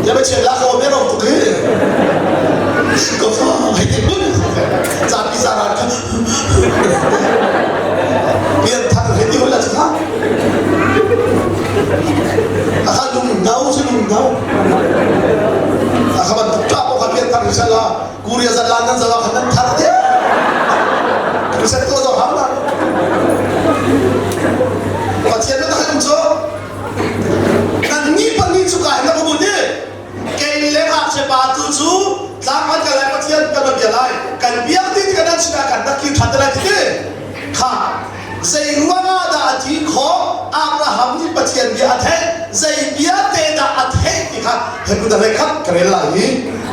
ya ba chia la ko me ro tu ki ko fa hai te bun cha pi sa ra ka pian thar he ti hol la cha a kha lung nau chu lung nau a kha ban ta po kha pian thar sa la kuria za lan nan za la khan nan thar te Kristian to zo ham la Pathian na khan chu. sinah kan rak kir ṭhan te lai ti ti. Kha zei ruangah dah a ti khawh? Abraham nih Pathian bia a theih. Zei bia te dah a theih ti kha Hebrew hlei khat ka rel lai i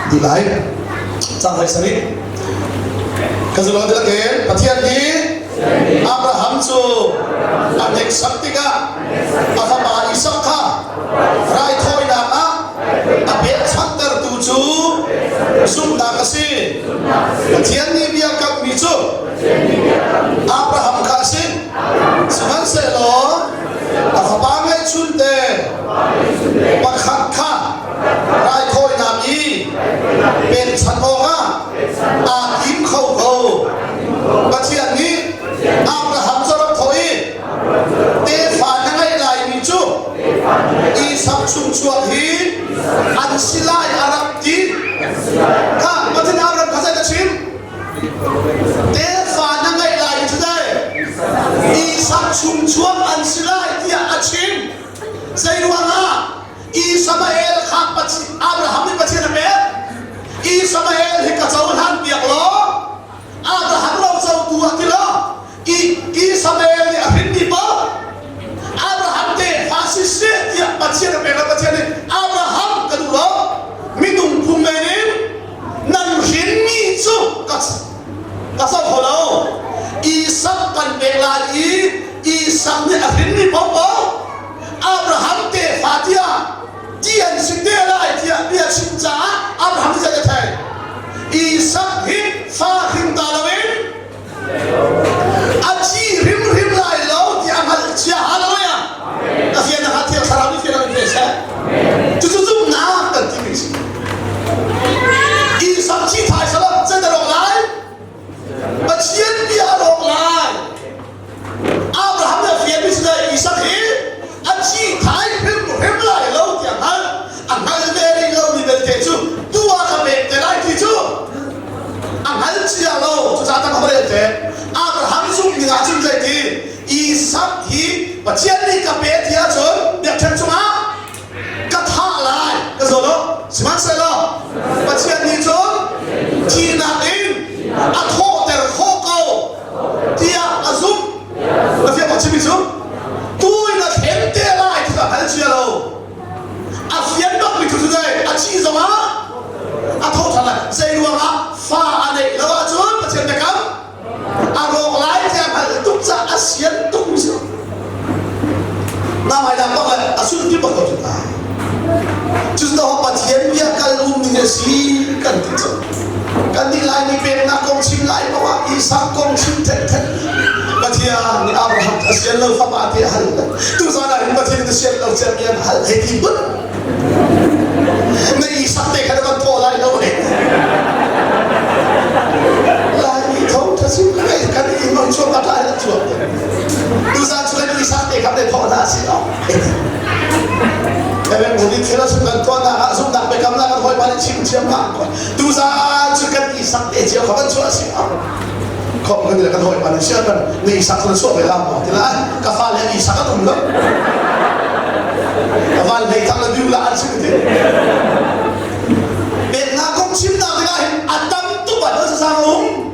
ti lai. Cang hlei sarih. Ka zulong ti lakin Pathian nih Abraham cu a hneksak tikah a fapa Isak kha raithawinak ah a pekchanhtertu cu zumhnak a si. Pathian nih bia kamhmi cu Abraham kha a si. Sihmanhsehlaw a fapa ngeihchunte pakhat kha raithawinak i pekchanh awkah aa tim kho ko. Pathian nih Abraham cu a rak thawh i tefa na ngeih laimi cu Isak chungchuak hi an si lai a rak ti. Kha Pathian Abraham kha zei ka chim? Tefa na ngeih lai cu dai Isak chungchuak an si lai tiah a chim. Zei ruangah Ismael kha Abraham nih Pathian a pek. Ismael hi ka cohlan piak law Abraham ro cotu ah ti law Ismael nih a hrinmi paoh Abraham tefa siseh tiah Pathian a pek lo Pathian nih Abraham ka duh lo minung phung men in nan hrinmi cu ka ka co kho lo Isak kan pek lai i Isak nih a hrinmi paohpaoh Abraham tefa tiah ti an si te lai tiah bia chim caah Abraham nih zei a theih Isak hi fa hring ta loin a thi hrimhrim lai lo ti a hngalh cia hallelujah a fian na thiang thlarau nih fian an pe seh cucu zumhnak kan timi si Isak thi thai salam zei dah rawk lai Pathian bia a rawk lai Abraham nih a fianmi si lai Isak hi a thi thai hrimhrim lai lo tiah hngalh a hngal ve rih lomi belte cu tu ah ka pek te lai ti cu a hngal cia lo cucaah tang rel te Abraham zumh ning ah cun zei ti Isak hi Pathian nih ka pe ti ahcun biakṭheng cungah ka thah lai ka zaw lo sihmanhsehlaw Pathian nih cun thihnak in a thawhter khawh ko tiah a zumh a fiang bak chimmi cu tu in a thlen te lai ti ka hngal cia lo a fian bak mi cu dai a thih zongah a tho ṭhan lai zei ruangah fa a neih lo ahcun Pathian biakam a rawk lai tiah hngalh tuk caah a sian tuk mi si na mai dak bak le a sulpi bak ko cu ta cucu Pathian bia kal um ning a si kan ti cu kan nih Laimi peknak kong chim lai paoh ah Isak kong chim thethet Pathian nih Abraham a sian lo fapa ti a hal tuzan ah hin Pathian na sian lo cia mi an hal hei ti but na Isak te kha na van thawh lai lo he Laimi tho thasim kan i mang chuak ka tlai la chuak tuzan cu kan Isak te kha te thawh hna si lo Evan Muni thil a sung kan tuahnak ah zumhnak biakamnak kan hawipa nih chim thiam hlah tuzan cu kan isak te cio kha kan chuah si khom kan kan hawipa nih sia kan na isak kan chuah ve la maw ti la ka fa le isak an um lo ka van hlei thang le biu la an sim ti peknak kong chimnak tikah hin a tam tuk ah sang um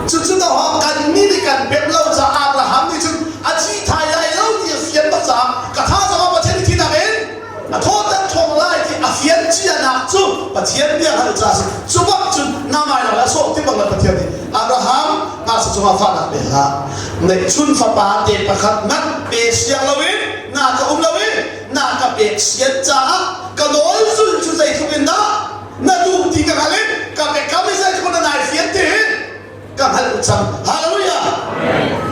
Cucu kan nih nih kan pem lo caah Abraham nih cun a thi thai lai lo ti a fian bak caah ka tha zong ah Pathian nih thinak in a thawhter ṭhawng lai ti a fian cianak cu Pathian bia hngalh caah si. Cu bak cun namai lo a sawh ti bang le Pathian nih Abraham ngakchia cungah fahnak pe hlah. Neihchun fapa te pakhat hmanh pe siang loin na ka um lo i na ka pek sian caah ka nawl zul cu zeitluk in dah na duh ti ka hngal i ka biakam i zeitluk na nai fian ti hi ka hngalh cang hallelujah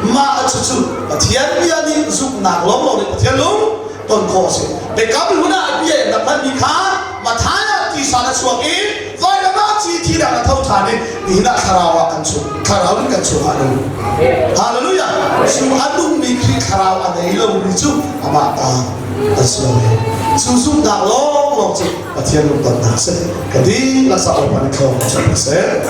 mah cucu Pathian bia nih zumhnak lawng nih Pathian lung ton khawh a si biakam hlun ah bia in na hmanmi kha Matthai ah tisa na chuak i vailam ah ci thi dang a tho ṭhan i nihin ah thlarau ah kan chung thlarau in kan chungah a nung hallelujah cu a nungmi Khrih thlarau a nei lomi cu amah ta a si lo cu zumhnak lawnglawng cu Pathian lungtonnak si. Ka dihlak sa Bawipa nih thlawm seh.